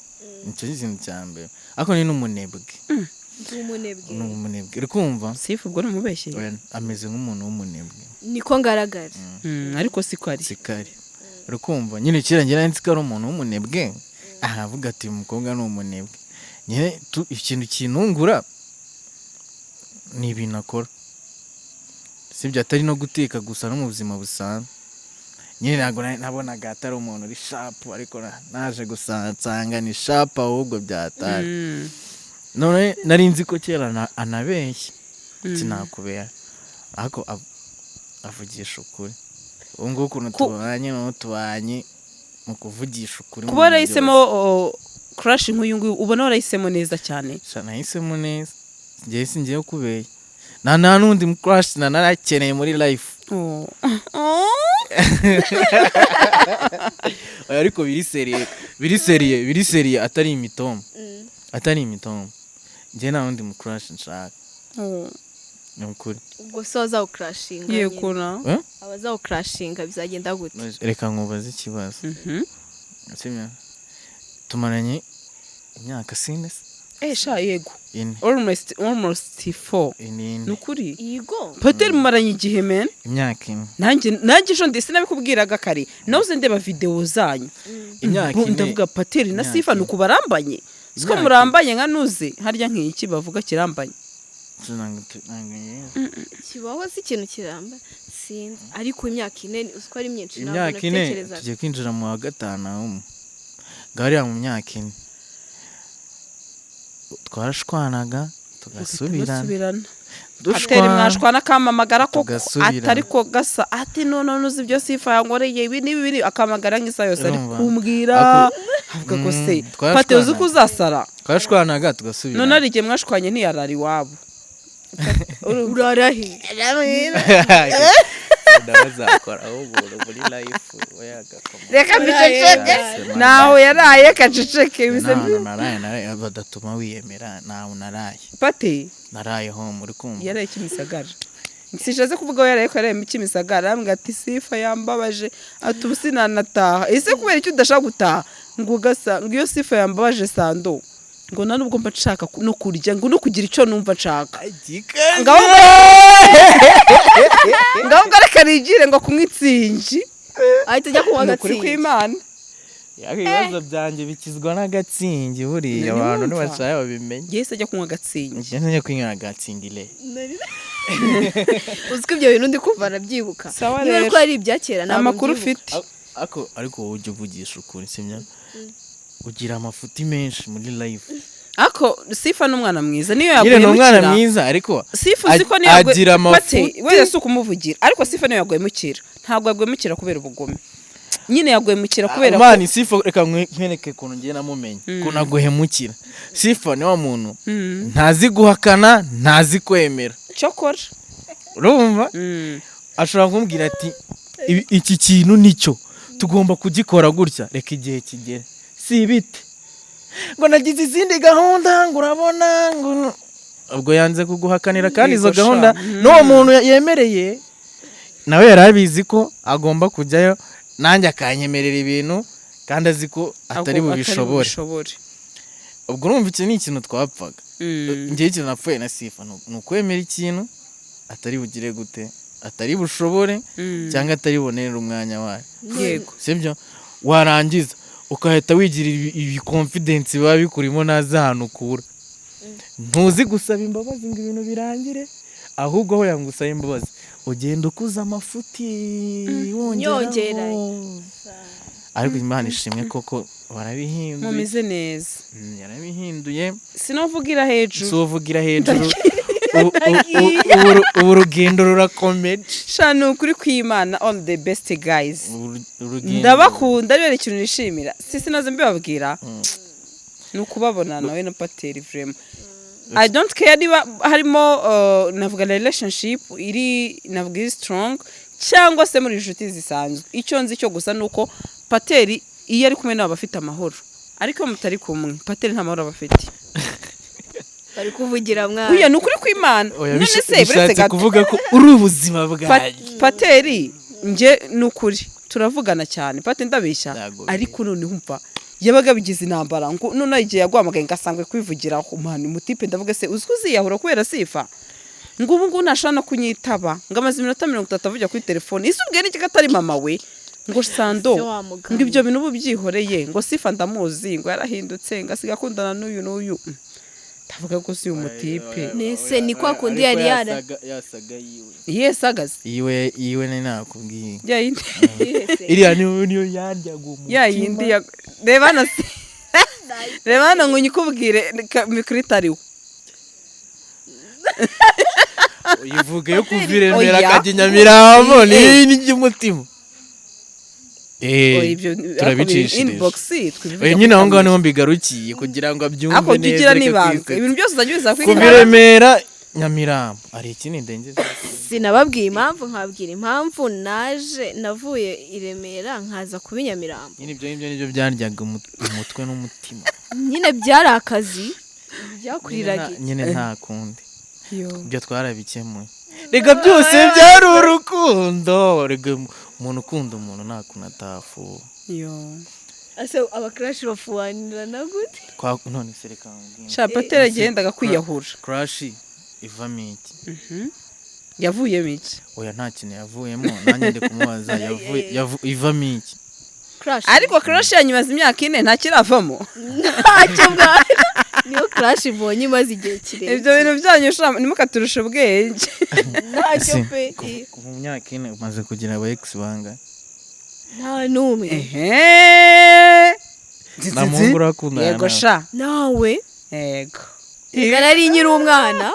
Speaker 2: Nicyo kintu cya mbere, ariko ni n'umunebwe.
Speaker 1: Ndi umunebwe?
Speaker 2: Ni umunebwe, uri kumva?
Speaker 3: Sifa ubwo ni umubeshyi.
Speaker 2: Oya, ameze nk'umuntu w'umunebwe.
Speaker 1: Niko ngaragara.
Speaker 3: Ariko siko ari.
Speaker 2: Sikari, uri kumva? Nyine kera njye nari nzi ko ari umuntu w'umunebwe, ahavuga ati uyu mukobwa ni umunebwe. Nyine ikintu kinungura ni ibintu akora, sibyo? Atari no guteka gusa, no mu buzima busanzwe nyine ntabwo nabonaga atari umuntu uri sharp, ariko naje gusa nsanga ni sharp ahubwo byatari. None nari nzi ko kera anabeshya, sinakubera, ariko avugisha ukuri. Ubu ngubu ukuntu tubanye, noneho tubanye mu kuvugisha ukuri mu
Speaker 3: Kuba
Speaker 2: bintu
Speaker 3: warahisemo
Speaker 2: byose.
Speaker 3: Crush nk'uyu nguyu, ubona warahisemo neza cyane.
Speaker 2: Sha, nahisemo neza, njyewe singiye kubeshya, nta n'undi crush narakeneye muri life.
Speaker 3: Oh.
Speaker 2: Oya, ariko biri sérieux, biri sérieux, biri sérieux, atari imitoma, atari imitoma. Njye nta wundi mucrush nshaka, ni ukuri.
Speaker 1: Ubwo se wazawucrushinga nyine?
Speaker 3: Yego na.
Speaker 2: Eh?
Speaker 1: Abazawucrushinga bizagenda gute?
Speaker 2: Reka nkubaze ikibazo. Sibyo, tumaranye imyaka sine se?
Speaker 3: Eh sha, yego.
Speaker 2: Ine.
Speaker 3: Almost four.
Speaker 2: Ine.
Speaker 3: Ni
Speaker 2: Ine.
Speaker 3: ukuri.
Speaker 1: Yego.
Speaker 3: Pateri, mumaranye igihe, men.
Speaker 2: Imyaka 4.
Speaker 3: Nanjye ejo ndetse nabikubwiraga kare, nahoze ndeba videwo zanyu.
Speaker 2: Imyaka
Speaker 3: Bo,
Speaker 2: 4.
Speaker 3: ndavuga Pateri na
Speaker 2: Imyaka
Speaker 3: Sifa
Speaker 2: 4.
Speaker 3: ni uku barambanye, siko?
Speaker 2: Imyaka
Speaker 3: Murambanye nka nuze harya nk'iki bavuga kirambanye.
Speaker 1: Kibaho si ikintu kiramba, sinzi, ariko imyaka 4 uzi ko ari myinshi, ntabwo
Speaker 2: Imyaka 4.
Speaker 1: nabitekerezaga.
Speaker 2: Tugiye kwinjira mu wa gatanu umwe ngariya. Mu myaka 4 twarashwanaga tugasubirana.
Speaker 3: Musubirana.
Speaker 2: Dushwana.
Speaker 3: Pateri mwashwana akampamagara koko.
Speaker 2: Tugasubirana.
Speaker 3: Atari ko gasa ati none uzi ibyo Sifa yankoreye, ibi n'ibi n'ibi, akampamagara nk'isaha yose ari
Speaker 2: Urumva?
Speaker 3: kumbwira, avuga ko se
Speaker 2: Twarashwanaga.
Speaker 3: Pateri, uzi ko uzasara?
Speaker 2: Twarashwanaga tugasubirana.
Speaker 3: None hari igihe mwashwanye ntiyarara iwabo?
Speaker 1: Urara he?
Speaker 2: Ndabazakora ahubwo muri life we.
Speaker 3: Reka mbiceceke, ntaho yaraye, kaceceke bise.
Speaker 2: Ntaho naraye badatuma wiyemera, ntaho naraye.
Speaker 3: Pate.
Speaker 2: Naraye home, uri kumva?
Speaker 3: Yaraye Kimisagara. Sishatse kuvuga aho yaraye, ko yaraye mu Kimisagara. Arambwira ati Sifa yambabaje, ati ubu sinanataha. Ese kubera icyo udashaka gutaha? Ngo gasa ngo iyo Sifa yambabaje, Sando, ngo nta nubwo mba nshaka no kurya, ngo no kugira icyo numva nshaka, ngaho ngo reka nigire ngo kunywa itsingi.
Speaker 1: Ahita ajya kunywa
Speaker 3: Ni ukuri
Speaker 1: agatsingi.
Speaker 3: kw'Imana.
Speaker 2: Ibibazo byanjye bikizwa n'agatsingi buriya.
Speaker 3: Ntiwumva?
Speaker 2: Abantu ntibashaka babimenye.
Speaker 3: Yahise ajya kunywa agatsingi.
Speaker 2: Njye njya kunywa agatsingi le.
Speaker 1: Uzi ko ibyo bintu ndi kumva arabyibuka?
Speaker 3: Sawa.
Speaker 1: Niba
Speaker 3: Rero.
Speaker 1: ko ari ibya kera, ntabwo
Speaker 3: Amakuru
Speaker 1: mbyibuka.
Speaker 3: ufite.
Speaker 2: Ako ariko wowe ujya uvugisha ukuri, sibyo? Ugira amafuti menshi muri life.
Speaker 3: Ako Sifa ni umwana mwiza, niyo
Speaker 2: Nyine ni umwana
Speaker 3: yaguhemukira.
Speaker 2: mwiza, ariko
Speaker 3: Sifa uzi ko niyo
Speaker 2: agira
Speaker 3: Pate,
Speaker 2: amafuti.
Speaker 3: wenda si ukumuvugira, ariko Sifa niyo yaguhemukira, ntabwo yaguhemukira kubera ubugome, nyine yaguhemukira kubera ko
Speaker 2: Mani, Sifa, reka nkwereke ukuntu ngiye namumenye ukuntu aguhemukira. Sifa ni wa muntu ntazi guhakana, ntazi kwemera.
Speaker 3: Cyokora.
Speaker 2: Urumva, ashobora kumbwira ati "Iki kintu nicyo tugomba kugikora gutya, reka igihe kigere." Si ibite ngo nagize izindi gahunda, ngo urabona ngo ubwo yanze kuguhakanira, kandi izo
Speaker 3: Yego sha.
Speaker 2: gahunda n'uwo muntu yemereye nawe yari abizi ko agomba kujyayo, nanjye akanyemerera ibintu kandi azi ko atari bubishobore.
Speaker 3: Bubishobore.
Speaker 2: Ubwo urumva iki ni ikintu twapfaga. Ngewe ikintu napfuye na Sifa ni ukwemera ikintu atari bugire gute, atari bushobore cyangwa atari bubonere umwanya wayo. Sibyo? Warangiza ugahita wigira ibi confidence biba bikurimo, ntazi ahantu ukura. Ntuzi gusaba imbabazi ngo ibintu birangire, ahubwo aho yangusaba imbabazi ugenda ukuza amafuti.
Speaker 1: Nyongera.
Speaker 2: Wongeraho. Ariko Imana ishimwe koko warabihinduye.
Speaker 3: Mumeze neza.
Speaker 2: Yarabihinduye.
Speaker 3: Sinovugira hejuru.
Speaker 2: Si uvugira hejuru. Ubu urugendo rurakomeje.
Speaker 3: Sha, ni ukuri kw'Imana, all the best guys.
Speaker 2: Ubu urugendo
Speaker 3: Ndabakunda rero. Ikintu nishimira, si sinaze mbibabwira, ni ukubabona nawe na Pateri. Vraiment, I don't care niba harimo navuga relationship iri, navuga iri strong, cyangwa se muri inshuti zisanzwe. Icyo nzi cyo gusa ni uko Pateri iyo ari kumwe nabo aba afite amahoro, ariko iyo mutari kumwe Pateri nta mahoro aba afite.
Speaker 1: Bari kuvugira mwana.
Speaker 3: Uya, ni ukuri kw'Imana.
Speaker 2: Oya,
Speaker 3: None se buretse
Speaker 2: bishatse
Speaker 3: gato.
Speaker 2: kuvuga ko uri ubuzima bwanjye.
Speaker 3: Pateri, nge ni ukuri turavugana cyane. Pate, ndabeshya?
Speaker 2: Ntabwo.
Speaker 3: Ariko noneho umva, yabaga bigize intambara, ngo noneho igihe yaguhamagaye ngasangwe kwivugiraho mani mutipe, ndavuga se uzi ko uziyahura kubera Sifa? Ngo ubu ngubu ntashobora no kunyitaba, ngo amaze iminota 30 avugira kuri telefone. Ese ubwiye n'iki ko atari mama we? Ngo Sando,
Speaker 1: Se wa mugani.
Speaker 3: ngo ibyo bintu ubu byihoreye, ngo Sifa ndamuzi, ngo yarahindutse, ngo asigaye akundana n'uyu n'uyu. Ndavuga ko si uyu mutipe.
Speaker 1: Nese ni kwa kundi yari yara
Speaker 2: Yasaga yiwe.
Speaker 3: Yesagaze.
Speaker 2: Yiwe yiwe, nari nakubwiye.
Speaker 3: Ya yindi.
Speaker 2: Iriya niyo yaryaga umutima.
Speaker 3: Ya yindi ya, reba hano se, reba hano ngo nyikubwire mikoro itariwe.
Speaker 2: Uyivuge yo kuva i Remera
Speaker 3: Oya.
Speaker 2: akajya i Nyamirambo ni n'iby'umutima.
Speaker 3: Oya, ibyo
Speaker 2: Turabicishirije.
Speaker 3: Inbox twibivuga.
Speaker 2: Oya, nyine aho ngaho niho mbigarukiye kugira ngo abyumve
Speaker 3: Ariko jya
Speaker 2: neza.
Speaker 3: ugira
Speaker 2: Reka
Speaker 3: n'ibanga.
Speaker 2: kwisetsa.
Speaker 3: Ibintu byose uzajya ubiza kuri
Speaker 2: Kuva i Remera Nyamirambo hari ikindi ndengeje?
Speaker 1: Sinababwiye impamvu, nkababwira impamvu naje, navuye i Remera nkaza kuba i Nyamirambo.
Speaker 2: Nyine ibyo ngibyo nibyo byaryaga umutwe n'umutima.
Speaker 1: Nyine byari akazi. Byakuriraga iki?
Speaker 2: Nyine nta kundi. Ibyo twarabikemuye. Rega byose byari urukundo. Rega umuntu ukunda umuntu nta kuntu atafuha.
Speaker 1: Ese abacrush bafuhanirana gute?
Speaker 2: None se reka nkubwire.
Speaker 3: Sha Patera yagendaga kwiyahura.
Speaker 2: Crush ivamo iki?
Speaker 3: Yavuyemo iki?
Speaker 2: Oya, nta kintu yavuyemo, nanjye ndi kumubaza ivamo iki?
Speaker 1: Crush.
Speaker 3: Ariko crush yanyu imaze imyaka 4 ntakiravamo.
Speaker 1: Ntacyo mwana. Niyo crush ibonye imaze igihe kirekire.
Speaker 3: Ibyo bintu byanyu sha ntimukaturushe ubwenge.
Speaker 1: Ntacyo pe.
Speaker 2: Kuva mu myaka 4 umaze kugira aba ex bangahe?
Speaker 1: Nta n'umwe.
Speaker 2: Nta muhungu urakundana
Speaker 3: Yego
Speaker 2: nawe.
Speaker 3: sha.
Speaker 1: Nawe.
Speaker 3: Yego.
Speaker 1: Reka nari nkiri umwana.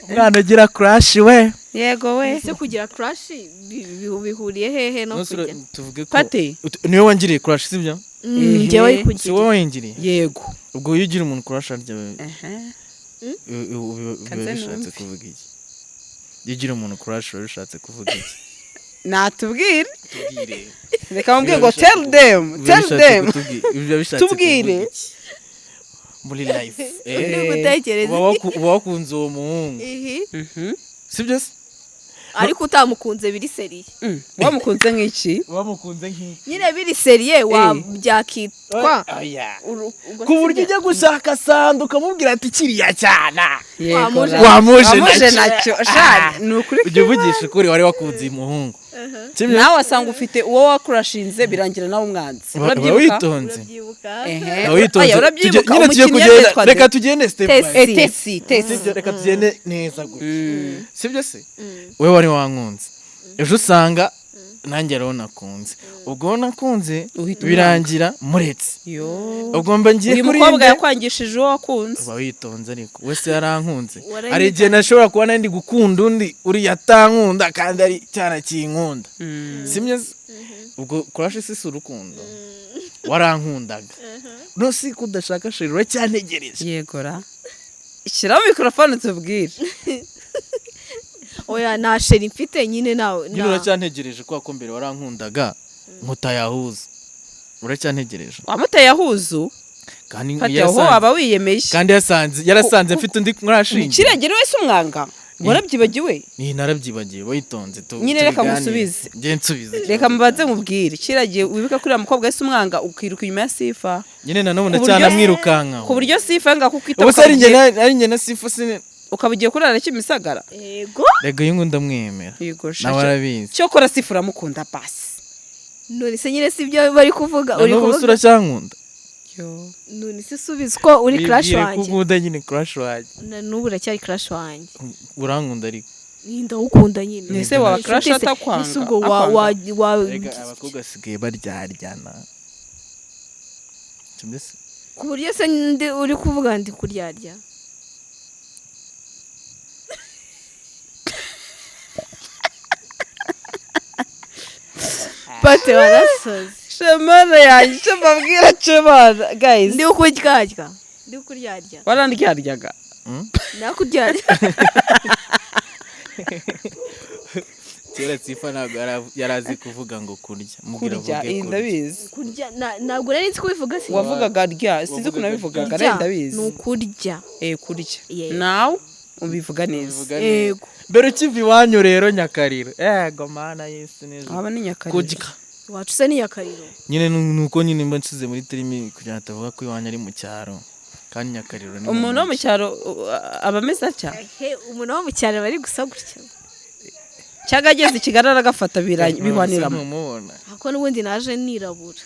Speaker 2: Umwana ugira crush we.
Speaker 3: Yego we.
Speaker 1: Ese kugira crush bihuriye hehe no kujya?
Speaker 2: Tuvuge ko
Speaker 3: Pate.
Speaker 2: Niwe wangiriye crush, sibyo?
Speaker 1: Njyewe
Speaker 2: Si
Speaker 1: kugira.
Speaker 2: wowe wayingiriye?
Speaker 3: Yego.
Speaker 2: Ubwo iyo ugira umuntu crush arya biba bishatse kuvuga iki? Iyo ugira umuntu crush biba bishatse kuvuga iki?
Speaker 3: Natubwire.
Speaker 2: Tubwire.
Speaker 3: Reka mubwire ngo tell them, tell them. Tubwire.
Speaker 2: Muri life.
Speaker 1: Uri gutekereza.
Speaker 2: Uba wakunze uwo muhungu. Sibyo se?
Speaker 1: Ariko utamukunze biri seriye.
Speaker 3: Wamukunze nk'iki?
Speaker 2: Wamukunze nk'iki?
Speaker 1: Nyine biri seriye wa byakitwa.
Speaker 2: Ku buryo ujya gushaka sanda ukamubwira ati kiriya cyana.
Speaker 3: Wamuje nacyo. Sha ni ukuri.
Speaker 2: Ujya uvugisha ukuri wari wakunze uyu muhungu.
Speaker 3: Nawe wasanga ufite uwo wakurashinze birangira nawe umwanzi.
Speaker 2: Urabyibuka? Witonze. Urabyibuka. Nyine tugiye kugenda, reka tugende step by
Speaker 3: step. Tesi.
Speaker 2: Reka tugende neza gutya. Sibyo se? Wewe wari wankunze. Ejo usanga nanjye rero nakunze. Ubwo nakunze birangira muretse. Ubwo mba ngiye
Speaker 3: kuri uyu mukobwa yakwangishije uwo wakunze.
Speaker 2: Uba witonze ariko wese yarankunze. Hari igihe nashobora kuba nandi gukunda undi uriya atankunda kandi ari cyana kinkunda. Simye ubwo crush si urukundo. Warankundaga. No si kudashaka sheri uracyantegereje.
Speaker 3: Yegora. Shyiraho mikrofone tubwire.
Speaker 1: Oya nta sheri mfite nyine nawe.
Speaker 2: Nyine uracyantegereje kwa ko mbere warankundaga nkutayahuza. Uracyantegereje.
Speaker 3: Wamutayahuzu?
Speaker 2: Kandi
Speaker 3: yaho aba wiyemeye.
Speaker 2: Kandi yarasanze mfite undi nkurashinge.
Speaker 3: Kirengera wese umwanga. Warabyibagiwe?
Speaker 2: Ni narabyibagiwe witonze tu.
Speaker 3: Nyine reka musubize.
Speaker 2: Ngiye nsubize.
Speaker 3: Reka mubaze mubwire. Kiragiye wibuka kuri mukobwa wese umwanga ukiruka inyuma ya Sifa.
Speaker 2: Nyine na none ndacyanamwirukanka.
Speaker 3: Ku buryo Sifa nga kukwita.
Speaker 2: Ubu se ari njye na Sifa sine
Speaker 3: ukaba ugiye kurara Kimisagara.
Speaker 1: Yego.
Speaker 2: Rega uyu nguyu ndamwemera.
Speaker 3: Yego.
Speaker 2: Nawe arabizi.
Speaker 3: Cyokora Sifa uramukunda basi.
Speaker 1: None se nyine si ibyo bari kuvuga uri kuvuga.
Speaker 2: None uracyankunda.
Speaker 3: Yo.
Speaker 1: None se subiza ko uri crush wanjye.
Speaker 2: Bibwire nyine crush wanjye.
Speaker 1: Na n'ubu uracyari crush wanjye.
Speaker 2: Urankunda ariko.
Speaker 1: Ndawukunda nyine.
Speaker 3: Nese waba crush atakwanga.
Speaker 1: Nese ubwo wa
Speaker 2: Rega abakobwa asigaye baryaryana.
Speaker 1: Ku buryo se ndi uri kuvuga ndi kuryarya. Pate warasoze.
Speaker 3: Shemana yanjye icyo mbabwira Shemana guys.
Speaker 1: Ndi ukuryarya. Ndi kuryarya.
Speaker 3: Warandyaryaga.
Speaker 1: Nakuryarya.
Speaker 2: Kera Sifa ntabwo yarazi kuvuga ngo kurya.
Speaker 3: Mubwira avuge kurya. Ndabizi.
Speaker 1: Kurya ntabwo nari nzi kubivuga si.
Speaker 3: Wavugaga rya sinzi ukuntu nabivugaga nari ndabizi.
Speaker 1: Ni ukurya.
Speaker 3: Kurya. Nawe ubivuga neza.
Speaker 1: Yego.
Speaker 2: Mbere ukiva iwanyu rero Nyakariro. Ego mana Yesu neza.
Speaker 3: Aba ni Nyakariro.
Speaker 2: Kurya.
Speaker 1: Wacu se ni Nyakariro.
Speaker 2: Nyine nuko nyine mba nsize muri terimi kugira ngo atavuga ko iwanyu ari mu cyaro. Kandi Nyakariro ni
Speaker 3: umuntu wo mu cyaro aba ameze atya?
Speaker 1: Umuntu wo mu cyaro bari gusa gutya.
Speaker 3: Cyangwa ageze i Kigali aragafata bihwaniramo.
Speaker 1: Ako n'ubundi naje nirabura.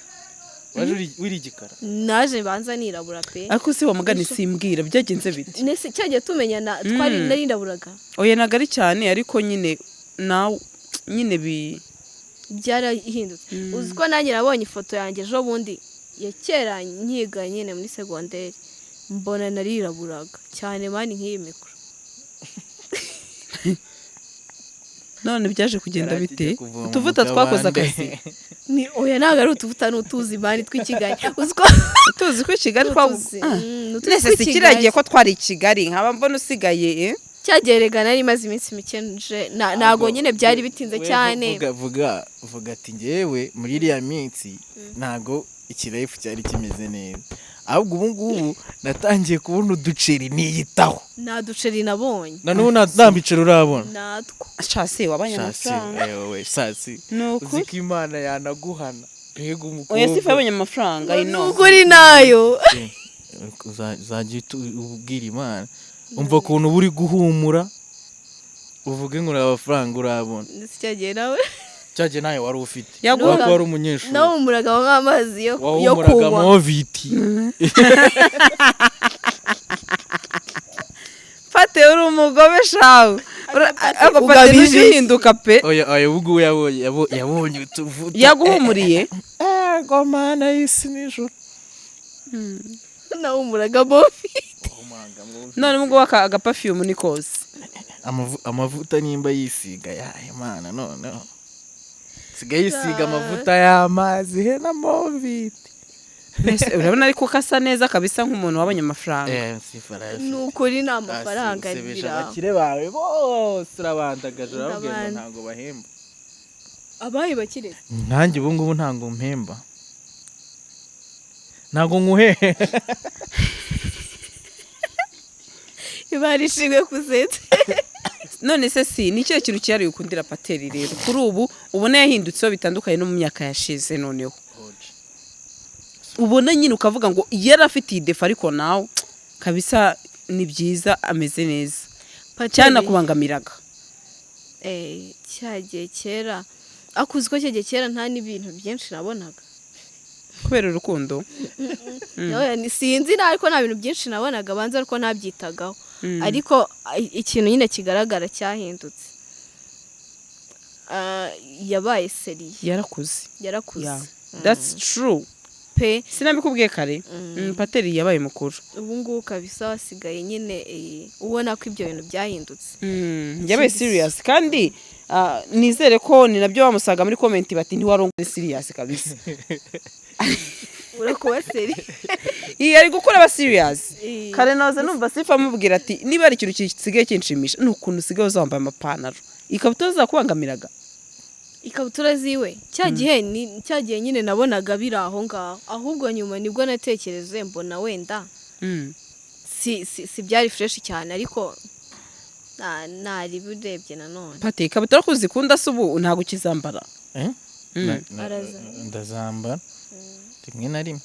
Speaker 2: Waje uri igikara?
Speaker 1: Naje banza nirabura pe.
Speaker 3: Ariko si wa mugani simbwira byagenze bite?
Speaker 1: Nese cyagiye tumenyana twari narindaburaga.
Speaker 3: Oya ntago ari cyane ariko nyine nawe nyine
Speaker 1: byarahindutse. Uzi ko nanjye nabonye ifoto yanjye ejo bundi ya kera nkiga nyine muri segonderi mbona nariraburaga cyane mani nk'iyi mikoro.
Speaker 3: None byaje kugenda bite? Utuvuta twakoze akazi.
Speaker 1: Ni oya ntago ari utuvuta n'utuzi mani tw'i Kigali. Uziko
Speaker 3: tuzi ko i Kigali twabuze. Nese si kiragiye ko twari i Kigali nkaba mbona usigaye
Speaker 1: cyagerega nari maze iminsi mike nje ntago nyine byari bitinze cyane.
Speaker 2: Vuga ati ngewe muri iriya minsi ntago ikirayifu cyari kimeze neza. Ahubwo ubu ngubu natangiye kubona uduceri niyitaho.
Speaker 1: Nta duceri nabonye.
Speaker 2: Na n'ubu nta biceri urabona.
Speaker 1: Natwo.
Speaker 3: Shasi, wabonye
Speaker 2: Shasi,
Speaker 3: amafaranga.
Speaker 2: Ewe shasi.
Speaker 3: Ni ukuri.
Speaker 2: Uzi ko Imana yanaguhana, mbega umukobwa.
Speaker 3: Oya, Sifa yabonye amafaranga, I know.
Speaker 1: Ukuri nayo.
Speaker 2: Uzajya uhita ubwira Imana, umva ukuntu uba uri guhumura, uvuge ngo uri amafaranga urabona.
Speaker 1: Ndetse cyagiye nawe.
Speaker 2: Cyagiye nawe wari ufite.
Speaker 3: Yaguha-
Speaker 2: Waba wari umunyeshuri.
Speaker 1: Nawumuraga nk'amazi yo
Speaker 2: Wahumuraga
Speaker 1: kunywa.
Speaker 2: Moviti.
Speaker 3: Fate, uri umugome shawe. Ariko Pate,
Speaker 1: Ugamije
Speaker 3: ntujya
Speaker 1: iki?
Speaker 3: uhinduka pe.
Speaker 2: Oya oya, ubu ngubu yabonye utuvuta.
Speaker 3: Yaguhumuriye.
Speaker 2: Ego Mana y'isi n'ijuru.
Speaker 1: Nawumuraga bofi.
Speaker 3: None ubwo agapafiyumu ni kose.
Speaker 2: Amavuta nimba yisiga yahe Mana, noneho sigaye yisiga amavuta y'amazi he na Moviti.
Speaker 3: Mbese urabona ariko ko asa neza kabisa nk'umuntu wabonye amafaranga.
Speaker 2: Sifa.
Speaker 1: Ni ukuri, ni amafaranga
Speaker 2: Usebesha
Speaker 1: biraho.
Speaker 2: Abakire bawe bose urabandagaje, urababwira ngo
Speaker 1: Ndabanda.
Speaker 2: ntabwo bahemba.
Speaker 1: Abaye bakire.
Speaker 2: Nkanjye ubu ngubu ntabwo mpemba, ntabwo nkuhe.
Speaker 1: Imana ishimwe kuzetse.
Speaker 3: None se si ni ikihe kintu cyihariye ukundira Pateri rero kuri ubu ubona yahindutseho bitandukanye no mu myaka yashize, noneho ubona nyine ukavuga ngo yari afite iyi défaut, ariko nawe kabisa ni byiza, ameze neza cyane, akubangamiraga?
Speaker 1: Cyagiye kera, akuzi ko cyagiye kera nta n'ibintu byinshi nabonaga.
Speaker 3: Kubera urukundo.
Speaker 1: Oya, sinzi na, ariko nta bintu byinshi nabonaga, banza ariko ntabyitagaho. Ariko ikintu nyine kigaragara cyahindutse, yabaye sérieux.
Speaker 3: Yarakuze.
Speaker 1: Yarakuze.
Speaker 3: Yeah. That's true.
Speaker 1: Pe.
Speaker 3: Sinabikubwiye kare. Pateri yabaye mukuru.
Speaker 1: Ubu ngubu kabisa wasigaye nyine ubona ko ibyo bintu byahindutse.
Speaker 3: Yabaye serious kandi nizere ko ni nabyo bamusaga muri comment bati ntiwarongore serious kabisa.
Speaker 1: Urakuba sérieux.
Speaker 3: Iyi ari gukora aba serious. Kare naza numva Sifa amubwira ati niba ari ikintu gisigaye kinshimisha ni ukuntu usigaye uza wambaye amapantaro, ikabutura zakubangamiraga.
Speaker 1: Ikabutura ziwe cya gihe ni cya gihe nyine nabonaga biri aho ngaho, ahubwo nyuma nibwo natekereje mbona wenda si byari fresh cyane, ariko nari urebye nanone.
Speaker 3: Pate, ikabutura ko uzikunda se ubu ntabwo ukizambara?
Speaker 2: Eh?
Speaker 1: Araza.
Speaker 2: Ndazambara rimwe na rimwe.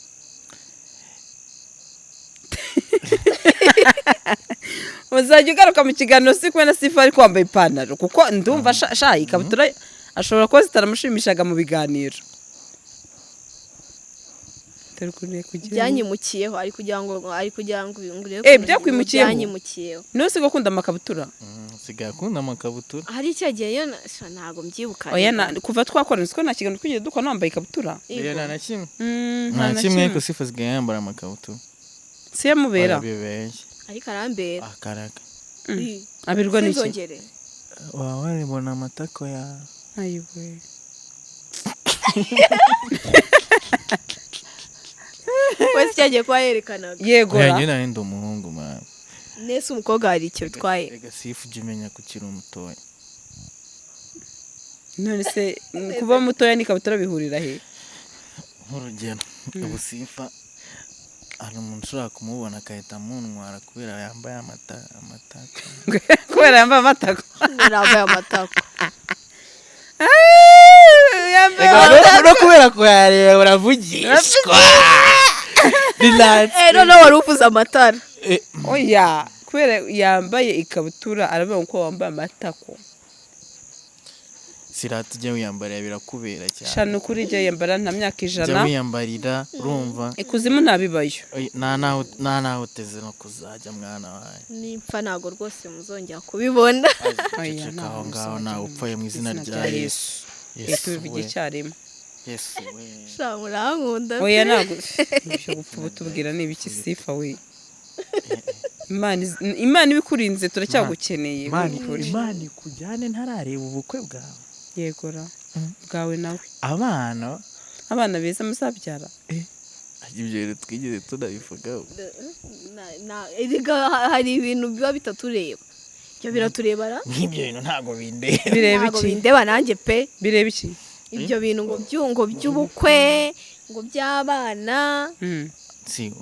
Speaker 3: Uzajya ugaruka mu kiganiro si kumwe na Sifa ariko wambaye ipantaro, kuko ndumva sha ikabutura ashobora kuba zitaramushimishaga mu biganiro. Dore ukuntu yakugira.
Speaker 1: Byanyimukiyeho, ari kugira ngo urebe
Speaker 3: Eh,
Speaker 1: ukuntu
Speaker 3: byakwimukiyeho?
Speaker 1: Byanyimukiyeho.
Speaker 3: Niwe usigaye ukunda amakabutura?
Speaker 2: Nsigaye akunda amakabutura.
Speaker 1: Hari cya gihe yo sha, ntabwo mbyibuka.
Speaker 3: Oya, kuva twakorana siko nta kiganiro twigeze dukora wambaye ikabutura.
Speaker 2: Oya, nta na kimwe.
Speaker 3: Nta
Speaker 2: Nta
Speaker 3: na
Speaker 2: kimwe, ariko Sifa asigaye yambara amakabutura.
Speaker 3: Si yamubera.
Speaker 2: Oya, bibeshye.
Speaker 1: Ariko arambera.
Speaker 2: Akaraka.
Speaker 3: Abirwa n'iki?
Speaker 1: Sinzongere.
Speaker 2: Waba waribona amatako yawe.
Speaker 3: Ayiwe.
Speaker 1: Wese cyagiye kuba yerekanaga.
Speaker 3: Yegora.
Speaker 2: Oya, njye nari ndi umuhungu, man.
Speaker 1: Nese umukobwa hari icyo bitwaye?
Speaker 2: Rega Sifa, ujya umenya ko ukiri umutoya.
Speaker 3: None se kuba mutoya n'ikabutura bihurira he?
Speaker 2: Nk'urugero, ubu Sifa hari umuntu ushobora kumubona agahita amuntwara kubera yambaye amatako.
Speaker 3: Kubera yambaye amatako.
Speaker 1: Yambaye amatako.
Speaker 3: Yambaye
Speaker 2: Rega,
Speaker 3: amatako.
Speaker 2: no kubera kuyareba uravugishwa. Relax.
Speaker 1: Noneho wari uvuze amatara.
Speaker 3: Oya, kubera yambaye ikabutura aravuga ko wambaye amatako.
Speaker 2: Sirata, ujya wiyambarira, birakubera cyane.
Speaker 3: Shana, ukuri ijya yambara nta myaka
Speaker 2: Jya
Speaker 3: 100.
Speaker 2: wiyambarira, urumva?
Speaker 3: Ikuzimu ntabibayo.
Speaker 2: Oya, nta naho uteze no kuzajya, mwana wawe.
Speaker 1: Nimpfa ntabwo rwose muzongera kubibona.
Speaker 3: Oya,
Speaker 2: Ceceka
Speaker 3: ntabwo
Speaker 2: aho ngaho.
Speaker 3: muzongera.
Speaker 2: Nawe upfuye mu izina rya Yesu.
Speaker 3: Yesu, tubivuge
Speaker 2: we.
Speaker 3: icyarimwe.
Speaker 2: Yesu we.
Speaker 1: Sha, murankunda.
Speaker 3: Oya, ntabwo ibyo gupfa ubu tubwira ni ibiki, Sifa we? Imana ibikurinze, turacyagukeneye.
Speaker 2: Imana
Speaker 3: Ukuri.
Speaker 2: Imana ikujyane ntarareba ubukwe bwawe.
Speaker 3: Yegora bwawe nawe.
Speaker 2: Abana.
Speaker 3: Abana beza muzabyara.
Speaker 2: Ibyo bintu twigeze tunabivugaho.
Speaker 1: Erega hari ibintu biba bitatureba, ibyo biratureba ra?
Speaker 2: Nk'ibyo bintu ntabwo bindeba.
Speaker 3: Bireba
Speaker 1: Ntabwo
Speaker 3: iki?
Speaker 1: bindeba nanjye pe.
Speaker 3: Bireba iki?
Speaker 1: Ibyo bintu ngo by'ubukwe, ngo by'abana.
Speaker 2: Si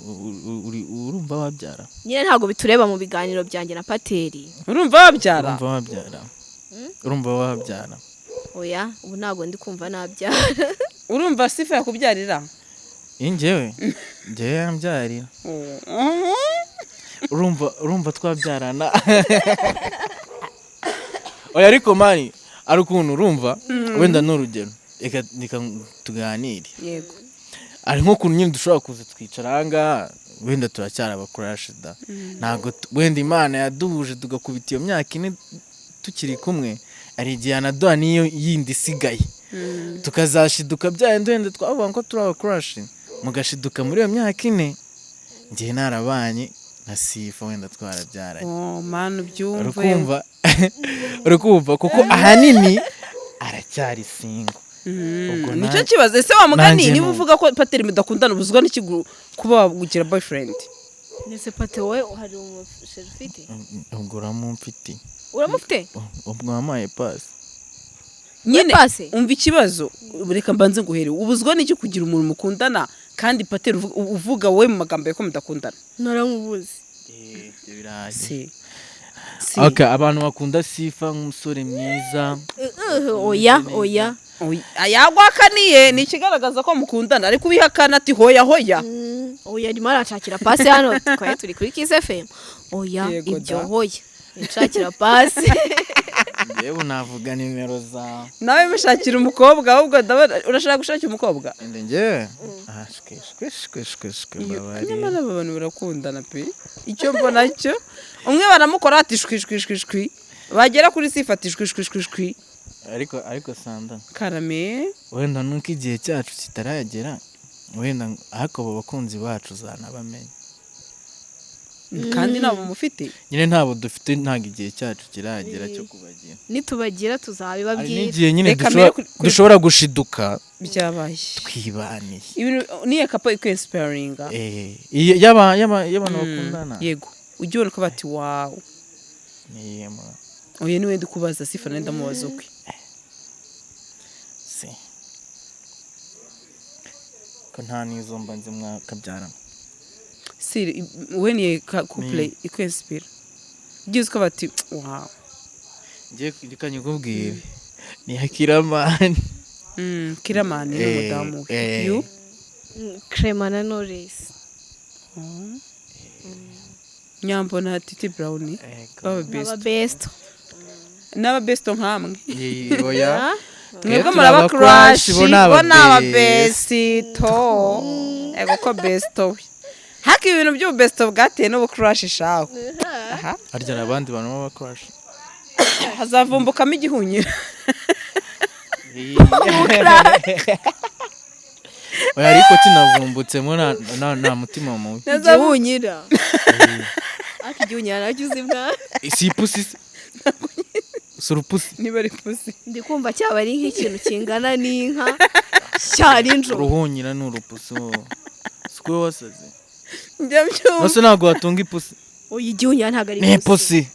Speaker 2: urumva wabyara?
Speaker 1: Nyine ntabwo bitureba mu biganiro byanjye na Pateri.
Speaker 3: Urumva wabyara?
Speaker 2: Urumva wabyara? Urumva wabyara?
Speaker 1: Oya, ubu ntabwo ndi kumva nabyara.
Speaker 3: Urumva Sifa yakubyarira?
Speaker 2: Njyewe yambyarira. Urumva twabyarana? Oya, ariko man, ari ukuntu urumva wenda ni urugero, reka tuganire.
Speaker 3: Yego.
Speaker 2: Ari nk'ukuntu nyine dushobora kuza twicara aha ngaha, wenda turacyari abacrush da, ntabwo wenda Imana yaduhuje tugakubita iyo myaka 4 tukiri kumwe, hari igihe yanaduha n'iyo yindi isigaye, tukazashiduka bya bindi wenda twavuga ko turi abacrush, mugashiduka muri iyo myaka 4 njye narabanye na Sifa, wenda twarabyaranye.
Speaker 3: Oh man, ubyumve.
Speaker 2: Urikumva kuko ahanini aracyari single. Ubwo
Speaker 3: Nicyo kibazo. Ese wa mugani,
Speaker 2: nanjye
Speaker 3: niba
Speaker 2: nuko.
Speaker 3: uvuga ko Pateri mudakundana, ubuzwa n'iki kuba wagira boyfriend?
Speaker 1: Ndetse Pate, wowe hari umuchéri ufite?
Speaker 2: Ubwo uramumfite.
Speaker 1: Uramufite?
Speaker 2: Ubwo wampaye pasi.
Speaker 3: Nyine
Speaker 1: pase?
Speaker 3: Umva ikibazo, reka mbanze nguhere: ubuzwa n'iki kugira umuntu mukundana, kandi Pateri uvuga wowe mu magambo yawe ko mudakundana?
Speaker 1: Naramubuze.
Speaker 2: Ibyo birahagije.
Speaker 3: Si.
Speaker 2: Okay, abantu bakunda Sifa nk'umusore mwiza.
Speaker 1: Oya, oya.
Speaker 3: Oya, yagwakaniye ni ikigaragaza ko mukundana, ariko ubihakana ati hoya hoya.
Speaker 1: Oya, arimo aranshakira pasi hano, twari turi kuri Kiss FM. Oya.
Speaker 3: Yego
Speaker 1: Ibyo
Speaker 3: da.
Speaker 1: hoya, nshakira pasi.
Speaker 2: Yewe, navuga nimero zawe.
Speaker 3: Nawe mushakira umukobwa ahubwo, ndabona urashaka gushakira umukobwa.
Speaker 2: Ende njyewe, ah, shwe shwe shwe shwe shwe, mbabarira.
Speaker 3: Nyamara aba bantu barakundana pe. Icyo mbona cyo, umwe baramukora ati shwi shwi shwi shwi, bagera kuri Sifa ati shwi shwi shwi shwi.
Speaker 2: Ariko Sanda,
Speaker 3: Karame.
Speaker 2: wenda nuko igihe cyacu kitaragera wenda, ariko abo bakunzi bacu uzanabamenya.
Speaker 3: Kandi ntabwo mufite.
Speaker 2: Nyine ntabwo dufite, ntabwo igihe cyacu kiragera cyo kubagira.
Speaker 1: Nitubagira
Speaker 2: Hari
Speaker 1: tuzabibabwira.
Speaker 2: n'igihe nyine
Speaker 3: Reka mbere
Speaker 2: dushobora gushiduka
Speaker 3: Byabaye.
Speaker 2: twibaniye.
Speaker 3: Ibintu niyo couple ikwinspiringa.
Speaker 2: Eh, y'abantu bakundana.
Speaker 3: Yego, ujye ubona ko bati wow.
Speaker 2: Niye.
Speaker 3: Oya, niwe ndi kubaza, Sifa nawe ndamubaza ukwe.
Speaker 2: Si ko nta n'izo mba nzi mwakabyarana.
Speaker 3: Si we niyo couple ikwinspira, ujye uzi ko bati wow.
Speaker 2: Ngiye reka nyikubwire, ni Kiramani.
Speaker 3: Kiramani n'umudamu we. You?
Speaker 1: Clement na Knowless.
Speaker 3: Nyambo na Titi Brown baba best.
Speaker 1: N'aba best.
Speaker 3: N'aba besto nkamwe.
Speaker 2: Oya.
Speaker 3: Mwebwe
Speaker 2: Twe
Speaker 3: muraba
Speaker 2: turi aba
Speaker 3: crush,
Speaker 2: crush, bo ni aba
Speaker 3: bo ni aba
Speaker 2: best.
Speaker 3: besto. Ego ko besto we, haka ibintu by'ububesto bwateye n'ubucrush shaho aha.
Speaker 2: Harya hari abandi bantu baba crush?
Speaker 3: Hazavumbukamo igihunyira.
Speaker 2: Oya, ariko kinavumbutsemo nta mutima mubi.
Speaker 1: Igihunyira, ariko igihunyira nacyo uzi mwa?
Speaker 2: Si ipusi se? Si urupusi?
Speaker 3: Niba ari pusi.
Speaker 1: Ndi kumva cyaba ari nk'ikintu kingana n'inka cyari injoro.
Speaker 2: Uruhunyira ni urupusi wowe, si ko wasaze?
Speaker 3: Njya mbyumva.
Speaker 2: Nose ntabwo watunga ipusi?
Speaker 1: Oya, igihunyira ntabwo ari
Speaker 2: Ni ipusi.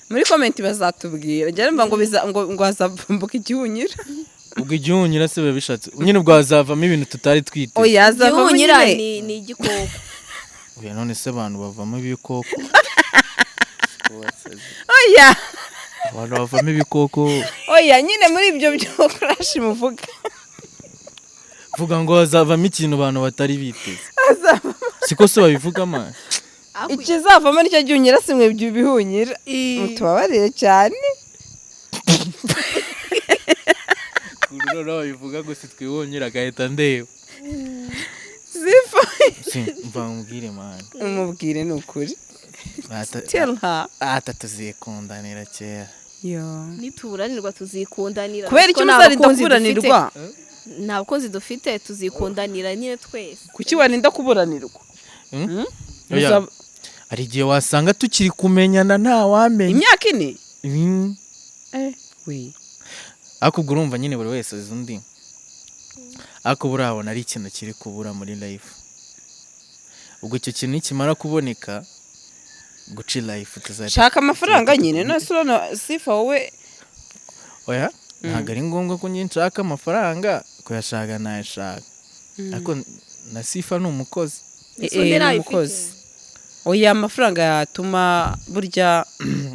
Speaker 3: Muri comment bazatubwira. Njya numva ngo biza ngo hazavumbuka igihunyira.
Speaker 2: Ubwo igihunyira se biba bishatse nyine, ubwo hazavamo ibintu tutari twiteze.
Speaker 3: Oya, hazavamo
Speaker 1: Igihunyira
Speaker 3: nyine.
Speaker 1: ni igikoko.
Speaker 2: Oya, none se abantu bavamo ibikoko? Wasaze.
Speaker 3: Oya.
Speaker 2: Abantu bavamo ibikoko.
Speaker 3: Oya nyine, muri ibyo byo crush muvuga.
Speaker 2: Vuga ngo hazavamo ikintu abantu batari biteze, siko se babivuga man?
Speaker 3: Ikizavamo nicyo gihunyira, si mwe ibyo bihunyira, mutubabarire cyane.
Speaker 2: Noneho babivuga gusa twibonyera agahita ndeba.
Speaker 3: Sifa.
Speaker 2: Si mva mubwire man.
Speaker 3: Umubwire, ni ukuri. Tell her.
Speaker 2: Ata tuzikundanira kera.
Speaker 3: Yo.
Speaker 1: Nituburanirwa tuzikundanira.
Speaker 3: Kubera icyo
Speaker 1: Kuko nta
Speaker 3: muzarinda
Speaker 1: bakunzi
Speaker 3: kuburanirwa?
Speaker 1: dufite. Nta bakunzi dufite, tuzikundanira nyine twese.
Speaker 3: Kuki warinda kuburanirwa?
Speaker 2: Hmm? Oya, hari igihe wasanga tukiri kumenyana, ntawamenya.
Speaker 3: Imyaka 4? We.
Speaker 2: Ariko ubwo urumva nyine buri wese azi undi, ariko burabona ari ikintu kiri kubura muri life. Ubwo icyo kintu nikimara kuboneka, guca life tuzahita
Speaker 3: Shaka amafaranga nyine. None se urabona Sifa wowe?
Speaker 2: Oya, ntabwo ari ngombwa ko njye nshaka amafaranga, kuyashaka nayashaka, ariko na Sifa ni umukozi.
Speaker 1: Ese undi
Speaker 3: Ni
Speaker 1: ntayifite?
Speaker 3: umukozi. Oya, amafaranga yatuma burya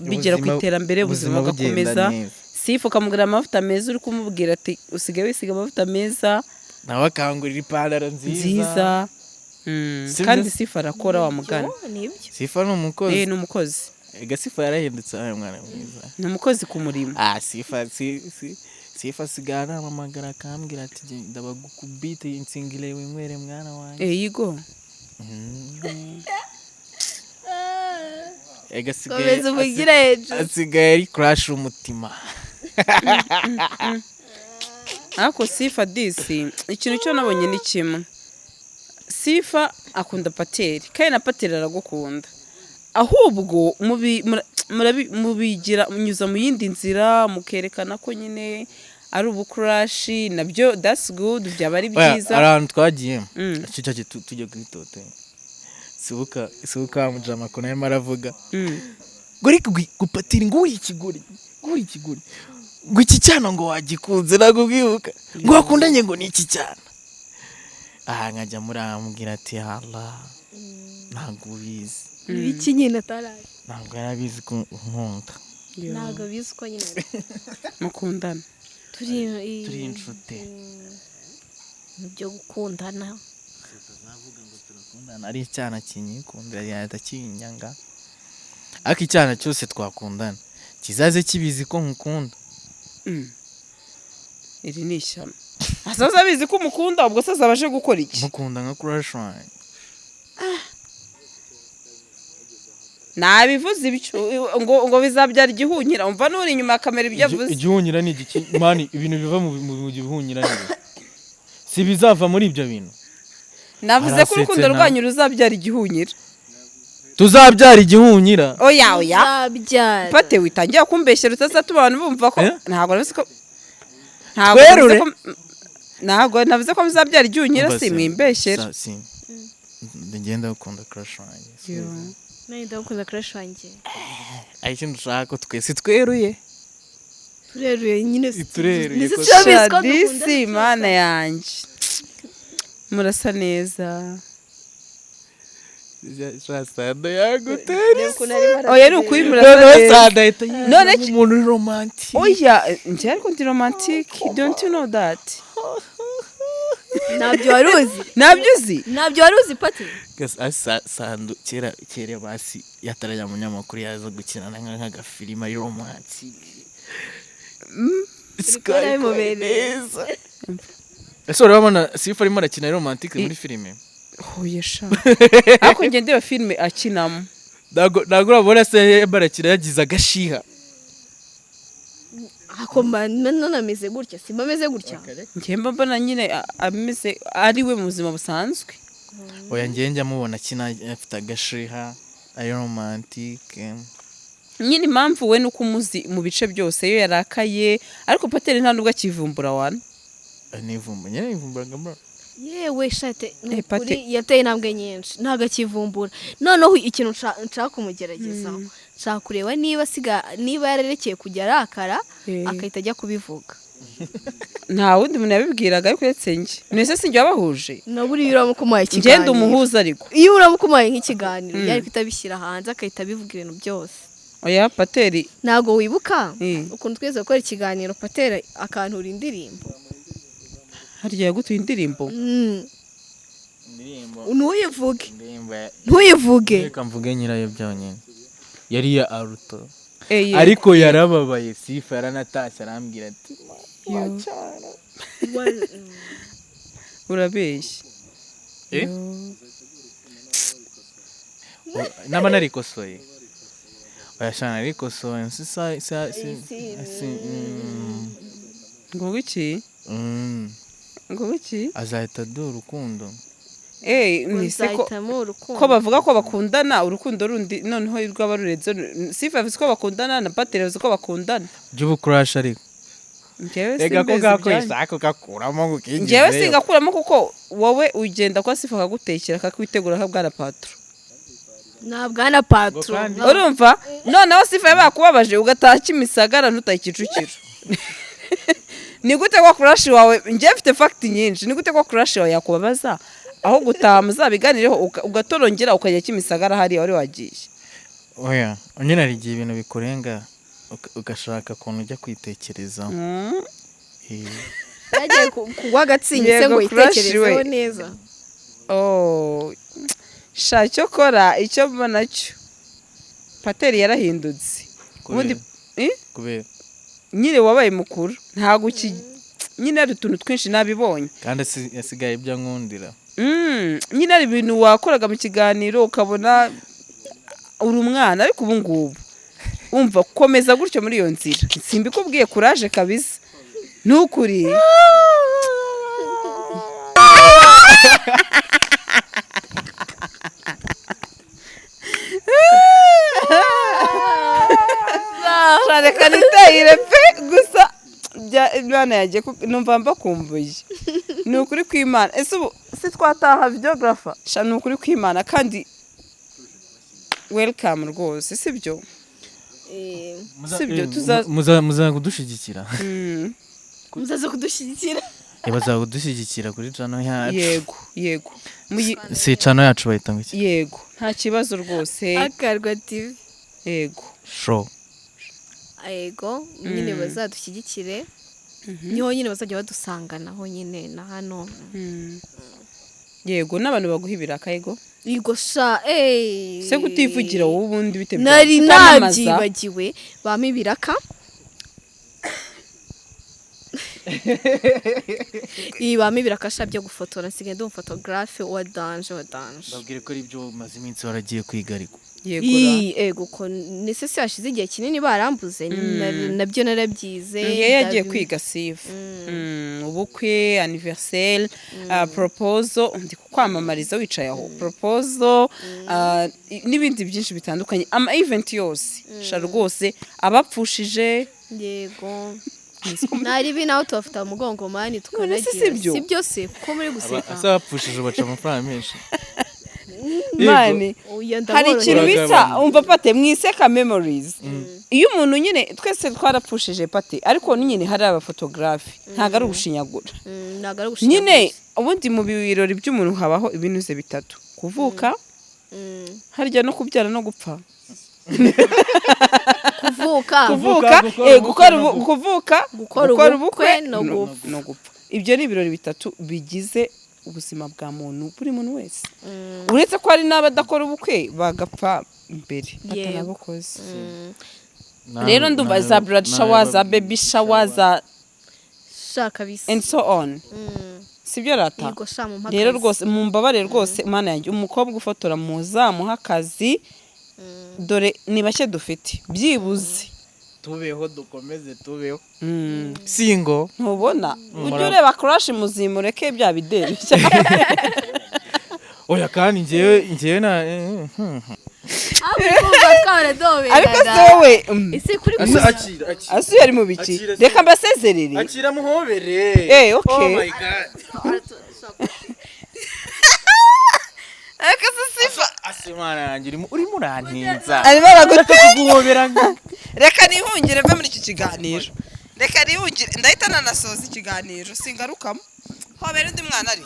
Speaker 3: bigera ku iterambere, ubuzima
Speaker 2: bugenda
Speaker 3: bugakomeza.
Speaker 2: neza.
Speaker 3: Sifa ukamugurira amavuta meza, uri kumubwira ati usigaye wisiga amavuta meza.
Speaker 2: Nawe akangurira ipantaro nziza.
Speaker 3: Nziza.
Speaker 2: Sibyo?
Speaker 3: Kandi Sifa arakora wa mugani.
Speaker 1: Yo, nibyo.
Speaker 2: Sifa ni umukozi.
Speaker 3: Ni umukozi.
Speaker 2: Ega Sifa yarahindutse, abaye umwana mwiza.
Speaker 3: Ni umukozi ku murimo.
Speaker 2: Ah, Sifa si si Sifa asigaye arampamagara akambwira ati: "Genda bagukubite insingire winywere, mwana wanjye."
Speaker 3: Yigo.
Speaker 2: Ega asigaye
Speaker 1: Komeza umugire hejuru.
Speaker 2: Asigaye ari crush umutima.
Speaker 3: Ariko Sifa disi, ikintu cyo nabonye ni kimwe: Sifa akunda Pateri, kandi na Pateri aragukunda. Ahubwo mubigira munyuza mu yindi nzira, mukerekana ko nyine ari ubucrush. Nabyo that's good, byaba ari
Speaker 2: Oya,
Speaker 3: byiza.
Speaker 2: hari ahantu twagiye icyo cyagiye tujya kuri tote, sibuka wa mujama ko nawe aravuga ngo ariko gupatira ngo uri ikigori, ngo uri ikigori, ngo iki cyana ngo wagikunze, ntabwo ubwibuka ngo wakundanye ngo ni iki cyana. Aha nkajya muri amubwira ati: "Hala, ntabwo ubizi."
Speaker 1: Ibiki nyine atarazi?
Speaker 2: Ntabwo yari abizi ko nkunda.
Speaker 1: Ntabwo abizi uko nyine
Speaker 3: Mukundana.
Speaker 1: Turi
Speaker 2: Turi inshuti.
Speaker 1: Mu byo gukundana.
Speaker 2: Tuzavuga ngo turakundana ari icyana kinyikundira, yahita kinyanga. Ariko icyana cyose twakundana kizaze kibizi ko nkukunda.
Speaker 3: Iri ni ishyano. Asaza abizi ko umukunda, ubwo se azaba aje gukora iki?
Speaker 2: Mukunda nka crush wanjye.
Speaker 3: Nabivuze ibyo ngo bizabyara igihunyira. Umva n'uri inyuma ya kamera ibyo avuze.
Speaker 5: Igihunyira ni igiki, man? Ibintu biva mu gihunyira ni ibiki? Si bizava muri ibyo bintu?
Speaker 3: Navuze ko
Speaker 5: Arasetse.
Speaker 3: urukundo rwanyu ruzabyara igihunyira.
Speaker 5: Tuzabyara igihunyira.
Speaker 3: Oya, oya.
Speaker 1: Uzabyara.
Speaker 3: Pate, witangira kumbeshyera, utazatuma abantu bumva ko
Speaker 5: Eh?
Speaker 3: ntabwo navuze ko, ntabwo
Speaker 5: Twerure.
Speaker 3: navuze ko, ntabwo navuze ko muzabyara igihunyira.
Speaker 2: Umva
Speaker 3: Si mwimbeshyera.
Speaker 2: Si ngenda gukunda crush wanjye.
Speaker 1: Nanjye ndagukunda, crush wanjye.
Speaker 2: Hari ikintu ushaka ko twese tweruye.
Speaker 1: Tureruye nyine.
Speaker 5: Tureruye.
Speaker 1: Ndetse
Speaker 5: Ko
Speaker 1: turabizi ko
Speaker 3: Disi
Speaker 1: dukundana.
Speaker 3: mana yanjye, murasa neza.
Speaker 2: Sada yagutera.
Speaker 1: Reba ukuntu arimo.
Speaker 3: Oya, ni ukuri, murasa
Speaker 2: Noneho
Speaker 3: neza.
Speaker 2: Sada ahita
Speaker 3: None
Speaker 2: yizamo umuntu uri romantic.
Speaker 3: Oya, njye ariko ndi romantic, don't you know that?
Speaker 1: Ntabyo wari uzi.
Speaker 3: Ntabyo uzi.
Speaker 1: Ntabyo wari uzi, Pati.
Speaker 2: Sandu kera kera basi yatarajya mu munyamakuru, yaza gukina nk'agafilime ari romantic.
Speaker 1: Kubona bimubereye.
Speaker 2: Neza. Ese urabona Sifa arimo arakina ari romantic muri filime?
Speaker 3: Oya sha, ariko njye ndeba filime akinamo.
Speaker 5: Ntabwo urabona se arimo arakina yagize agashiha?
Speaker 1: Ako none ameze gutya, simba ameze gutya.
Speaker 3: Njye mba mbona nyine ameze ari we mu buzima busanzwe.
Speaker 2: Oya, njye njya mubona akina afite agashiha, ari romantic.
Speaker 3: Nyine impamvu we nuko umuzi mu bice byose, iyo yarakaye. Ariko Pateri nta nubwo akivumbura wana.
Speaker 2: Nivumba nyine, nivumburaga bro.
Speaker 1: Yewe shate, ni
Speaker 3: Eh, Pate.
Speaker 1: ukuri yateye intambwe nyinshi, ntabwo akivumbura. Noneho ikintu nshaka kumugeragezaho, nshaka kureba niba asiga, niba yararekeye kujya arakara agahita ajya kubivuga.
Speaker 3: Nta wundi muntu yabibwiraga ariko uretse njye. Mwese si njye wabahuje?
Speaker 1: Na buriya uramuka umuhaye ikiganiro.
Speaker 3: Ngenda umuhuza ariko.
Speaker 1: Iyo uramuka umuhaye nk'ikiganiro, yari guhita abishyira hanze, agahita abivuga ibintu byose.
Speaker 3: Oya, Pateri.
Speaker 1: Ntabwo wibuka ukuntu twese gukora ikiganiro, Pateri akantura indirimbo?
Speaker 3: Harya yagutuye indirimbo?
Speaker 2: Indirimbo.
Speaker 1: Ntuyivuge.
Speaker 2: Indirimbo
Speaker 1: Ntuyivuge.
Speaker 2: Reka mvuge nyirayo byonyine, yari iya Aruto.
Speaker 3: Ye.
Speaker 5: Ariko yarababaye Sifa, yaranatashye arambwira ati:
Speaker 2: "Wacyana."
Speaker 3: Urabeshya.
Speaker 2: Eh? Naba narikosoye. Oya sha, narikosoye si sa sa si si.
Speaker 3: Ngo iki? Ngo iki?
Speaker 2: Azahita aduha urukundo.
Speaker 3: Nise ko
Speaker 1: Nzahitamo urukundo.
Speaker 3: Ko bavuga ko bakundana, urukundo rundi noneho rwaba rurenze. Sifa yavuze ko bakundana, na Pateri yavuze ko bakundana.
Speaker 2: By'ubucrush ariko.
Speaker 3: Njyewe
Speaker 5: Rega ko
Speaker 3: simbizi
Speaker 5: gako
Speaker 3: ibyanyu.
Speaker 5: isako gakuramo ngo ukigizeyo.
Speaker 3: Njyewe singakuramo, kuko wowe ugenda kwa Sifa akagutekera, akakwitegura nka bwana patro.
Speaker 1: Nta bwana patro.
Speaker 3: Urumva noneho Sifa yaba yakubabaje, ugataha Kimisagara, ntutahe Kicukiro. Ni gute ko crush wawe, njyewe mfite fact nyinshi, ni gute ko crush wawe yakubabaza? Aho gutaha muzabiganireho, ugatorongera ukajya Kimisagara hariya wari wagiye.
Speaker 2: Oya, nyine hari igihe ibintu bikurenga ugashaka ukuntu ujya kwitekerezaho.
Speaker 1: Yagiye kugwa agatsingi se ngo
Speaker 3: Yego, crush
Speaker 1: yitekerezeho
Speaker 3: we.
Speaker 1: neza.
Speaker 3: Oh, sha, cyokora icyo mbona cyo Pateri yarahindutse. Ubundi
Speaker 2: Kubera kubera
Speaker 3: nyine wabaye mukuru, ntabwo uki nyine hari utuntu twinshi nabibonye.
Speaker 2: Kandi asigaye ibyo ankundira.
Speaker 3: Nyine hari ibintu wakoraga mu kiganiro ukabona uri umwana, ariko ubu ngubu umva komeza gutyo muri iyo nzira, simbikubwiye, kuraje kabisa, nukuri. Sha, reka nitahire pe, gusa Imana yagiye numva mbakumbuye, ni ukuri kw'Imana. Ese ubu si twataha, videographer? Sha, ni ukuri kw'Imana, kandi welcome rwose, sibyo? Sibyo,
Speaker 2: Muza kudushyigikira.
Speaker 1: Muzaze kudushyigikira.
Speaker 2: Bazagudushyigikira kuri channel yacu.
Speaker 3: Yego.
Speaker 2: Si channel yacu bayita ngo iki?
Speaker 3: Yego, nta kibazo rwose.
Speaker 1: Akarwa TV.
Speaker 3: Yego.
Speaker 2: Show.
Speaker 1: Yego, nyine bazadushyigikire, niho nyine bazajya badusanganaho nyine na hano.
Speaker 3: Yego, n'abantu baguha ibiraka, yego.
Speaker 1: Yego sha, eh.
Speaker 3: Se kutivugira wowe ubundi bite byawe?
Speaker 1: Nari
Speaker 3: Kutamamaza?
Speaker 1: nabyibagiwe, bampa ibiraka. Iyi, bampa ibiraka sha byo gufotora, nsigaye ndi umufotogarafe wa danger, wa danger.
Speaker 2: Babwire ko ari ibyo umaze iminsi waragiye kwiga ariko.
Speaker 3: Yego ra.
Speaker 1: Ii, ego ko nese se hashize igihe kinini barambuze, nabyo narabyize.
Speaker 3: Iyo yagiye kwiga sifu, ubukwe, anniversaire, proposal, ndi kukwamamariza wicaye aho, proposal, n'ibindi byinshi bitandukanye, ama event yose sha rwose, abapfushije.
Speaker 1: Yego, nari ibi nawe tubafite mu mugongo mani.
Speaker 3: None se
Speaker 1: Tukanagira.
Speaker 3: Sibyo?
Speaker 1: Si byo se ko muri guseka?
Speaker 2: Asa bapfushije baca amafaranga menshi.
Speaker 3: Mani,
Speaker 1: Oya,
Speaker 3: hari ikintu
Speaker 1: ndaborohera.
Speaker 3: bita
Speaker 2: Uragabanya.
Speaker 3: umva Pate, mwiseka memories. Iyo umuntu nyine, twese twarapfushije Pate, ariko nyine hari abafotogarafe, ntabwo ari ugushinyagura.
Speaker 1: Ntabwo ari ugushinyagura.
Speaker 3: Nyine ubundi mu birori by'umuntu habaho ibinuze bitatu: kuvuka, harya no kubyara no gupfa.
Speaker 1: Kuvuka.
Speaker 3: Kuvuka,
Speaker 5: gukora
Speaker 3: gukora
Speaker 5: ubukwe no gupfa.
Speaker 3: kuvuka,
Speaker 1: Gukora ubukwe no gupfa.
Speaker 3: No gupfa. Ibyo ni ibirori bitatu bigize ubuzima bwa muntu, buri muntu wese, uretse ko hari n'abadakora ubukwe bagapfa mbere batanabukoze. Rero ndumva za bridal shower, za baby shower, za
Speaker 1: Sha kabisa.
Speaker 3: and so on, sibyo rata?
Speaker 1: Yego sha, mu
Speaker 3: Rero rwose mumbabare rwose, Mana yanjye, umukobwa ufotora muzamuha akazi, dore ni bake dufite byibuze.
Speaker 2: Tubeho, dukomeze tubeho singo.
Speaker 3: Ntubona ujye ureba crush muzima, ureke bya bideri.
Speaker 2: Oya, kandi njyewe na
Speaker 3: Ariko se wowe
Speaker 1: Ese kuri
Speaker 5: Asa
Speaker 1: gusa
Speaker 5: akira, akira.
Speaker 3: Asuye ari mu biki?
Speaker 5: Akira se.
Speaker 3: Reka mbasezerere.
Speaker 5: Akira muhobere.
Speaker 3: Okay.
Speaker 5: Oh my God.
Speaker 3: Ariko se sifa
Speaker 2: Ase Mana yanjye, urimo urantinza.
Speaker 3: Arimo aragutera.
Speaker 2: Kuguhobera.
Speaker 3: Reka nihungire mve muri iki kiganiro, reka nihungire, ndahita nanasoza ikiganiro, singarukamo. Hobera undi mwana ari.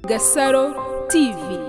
Speaker 4: Gasaro TV.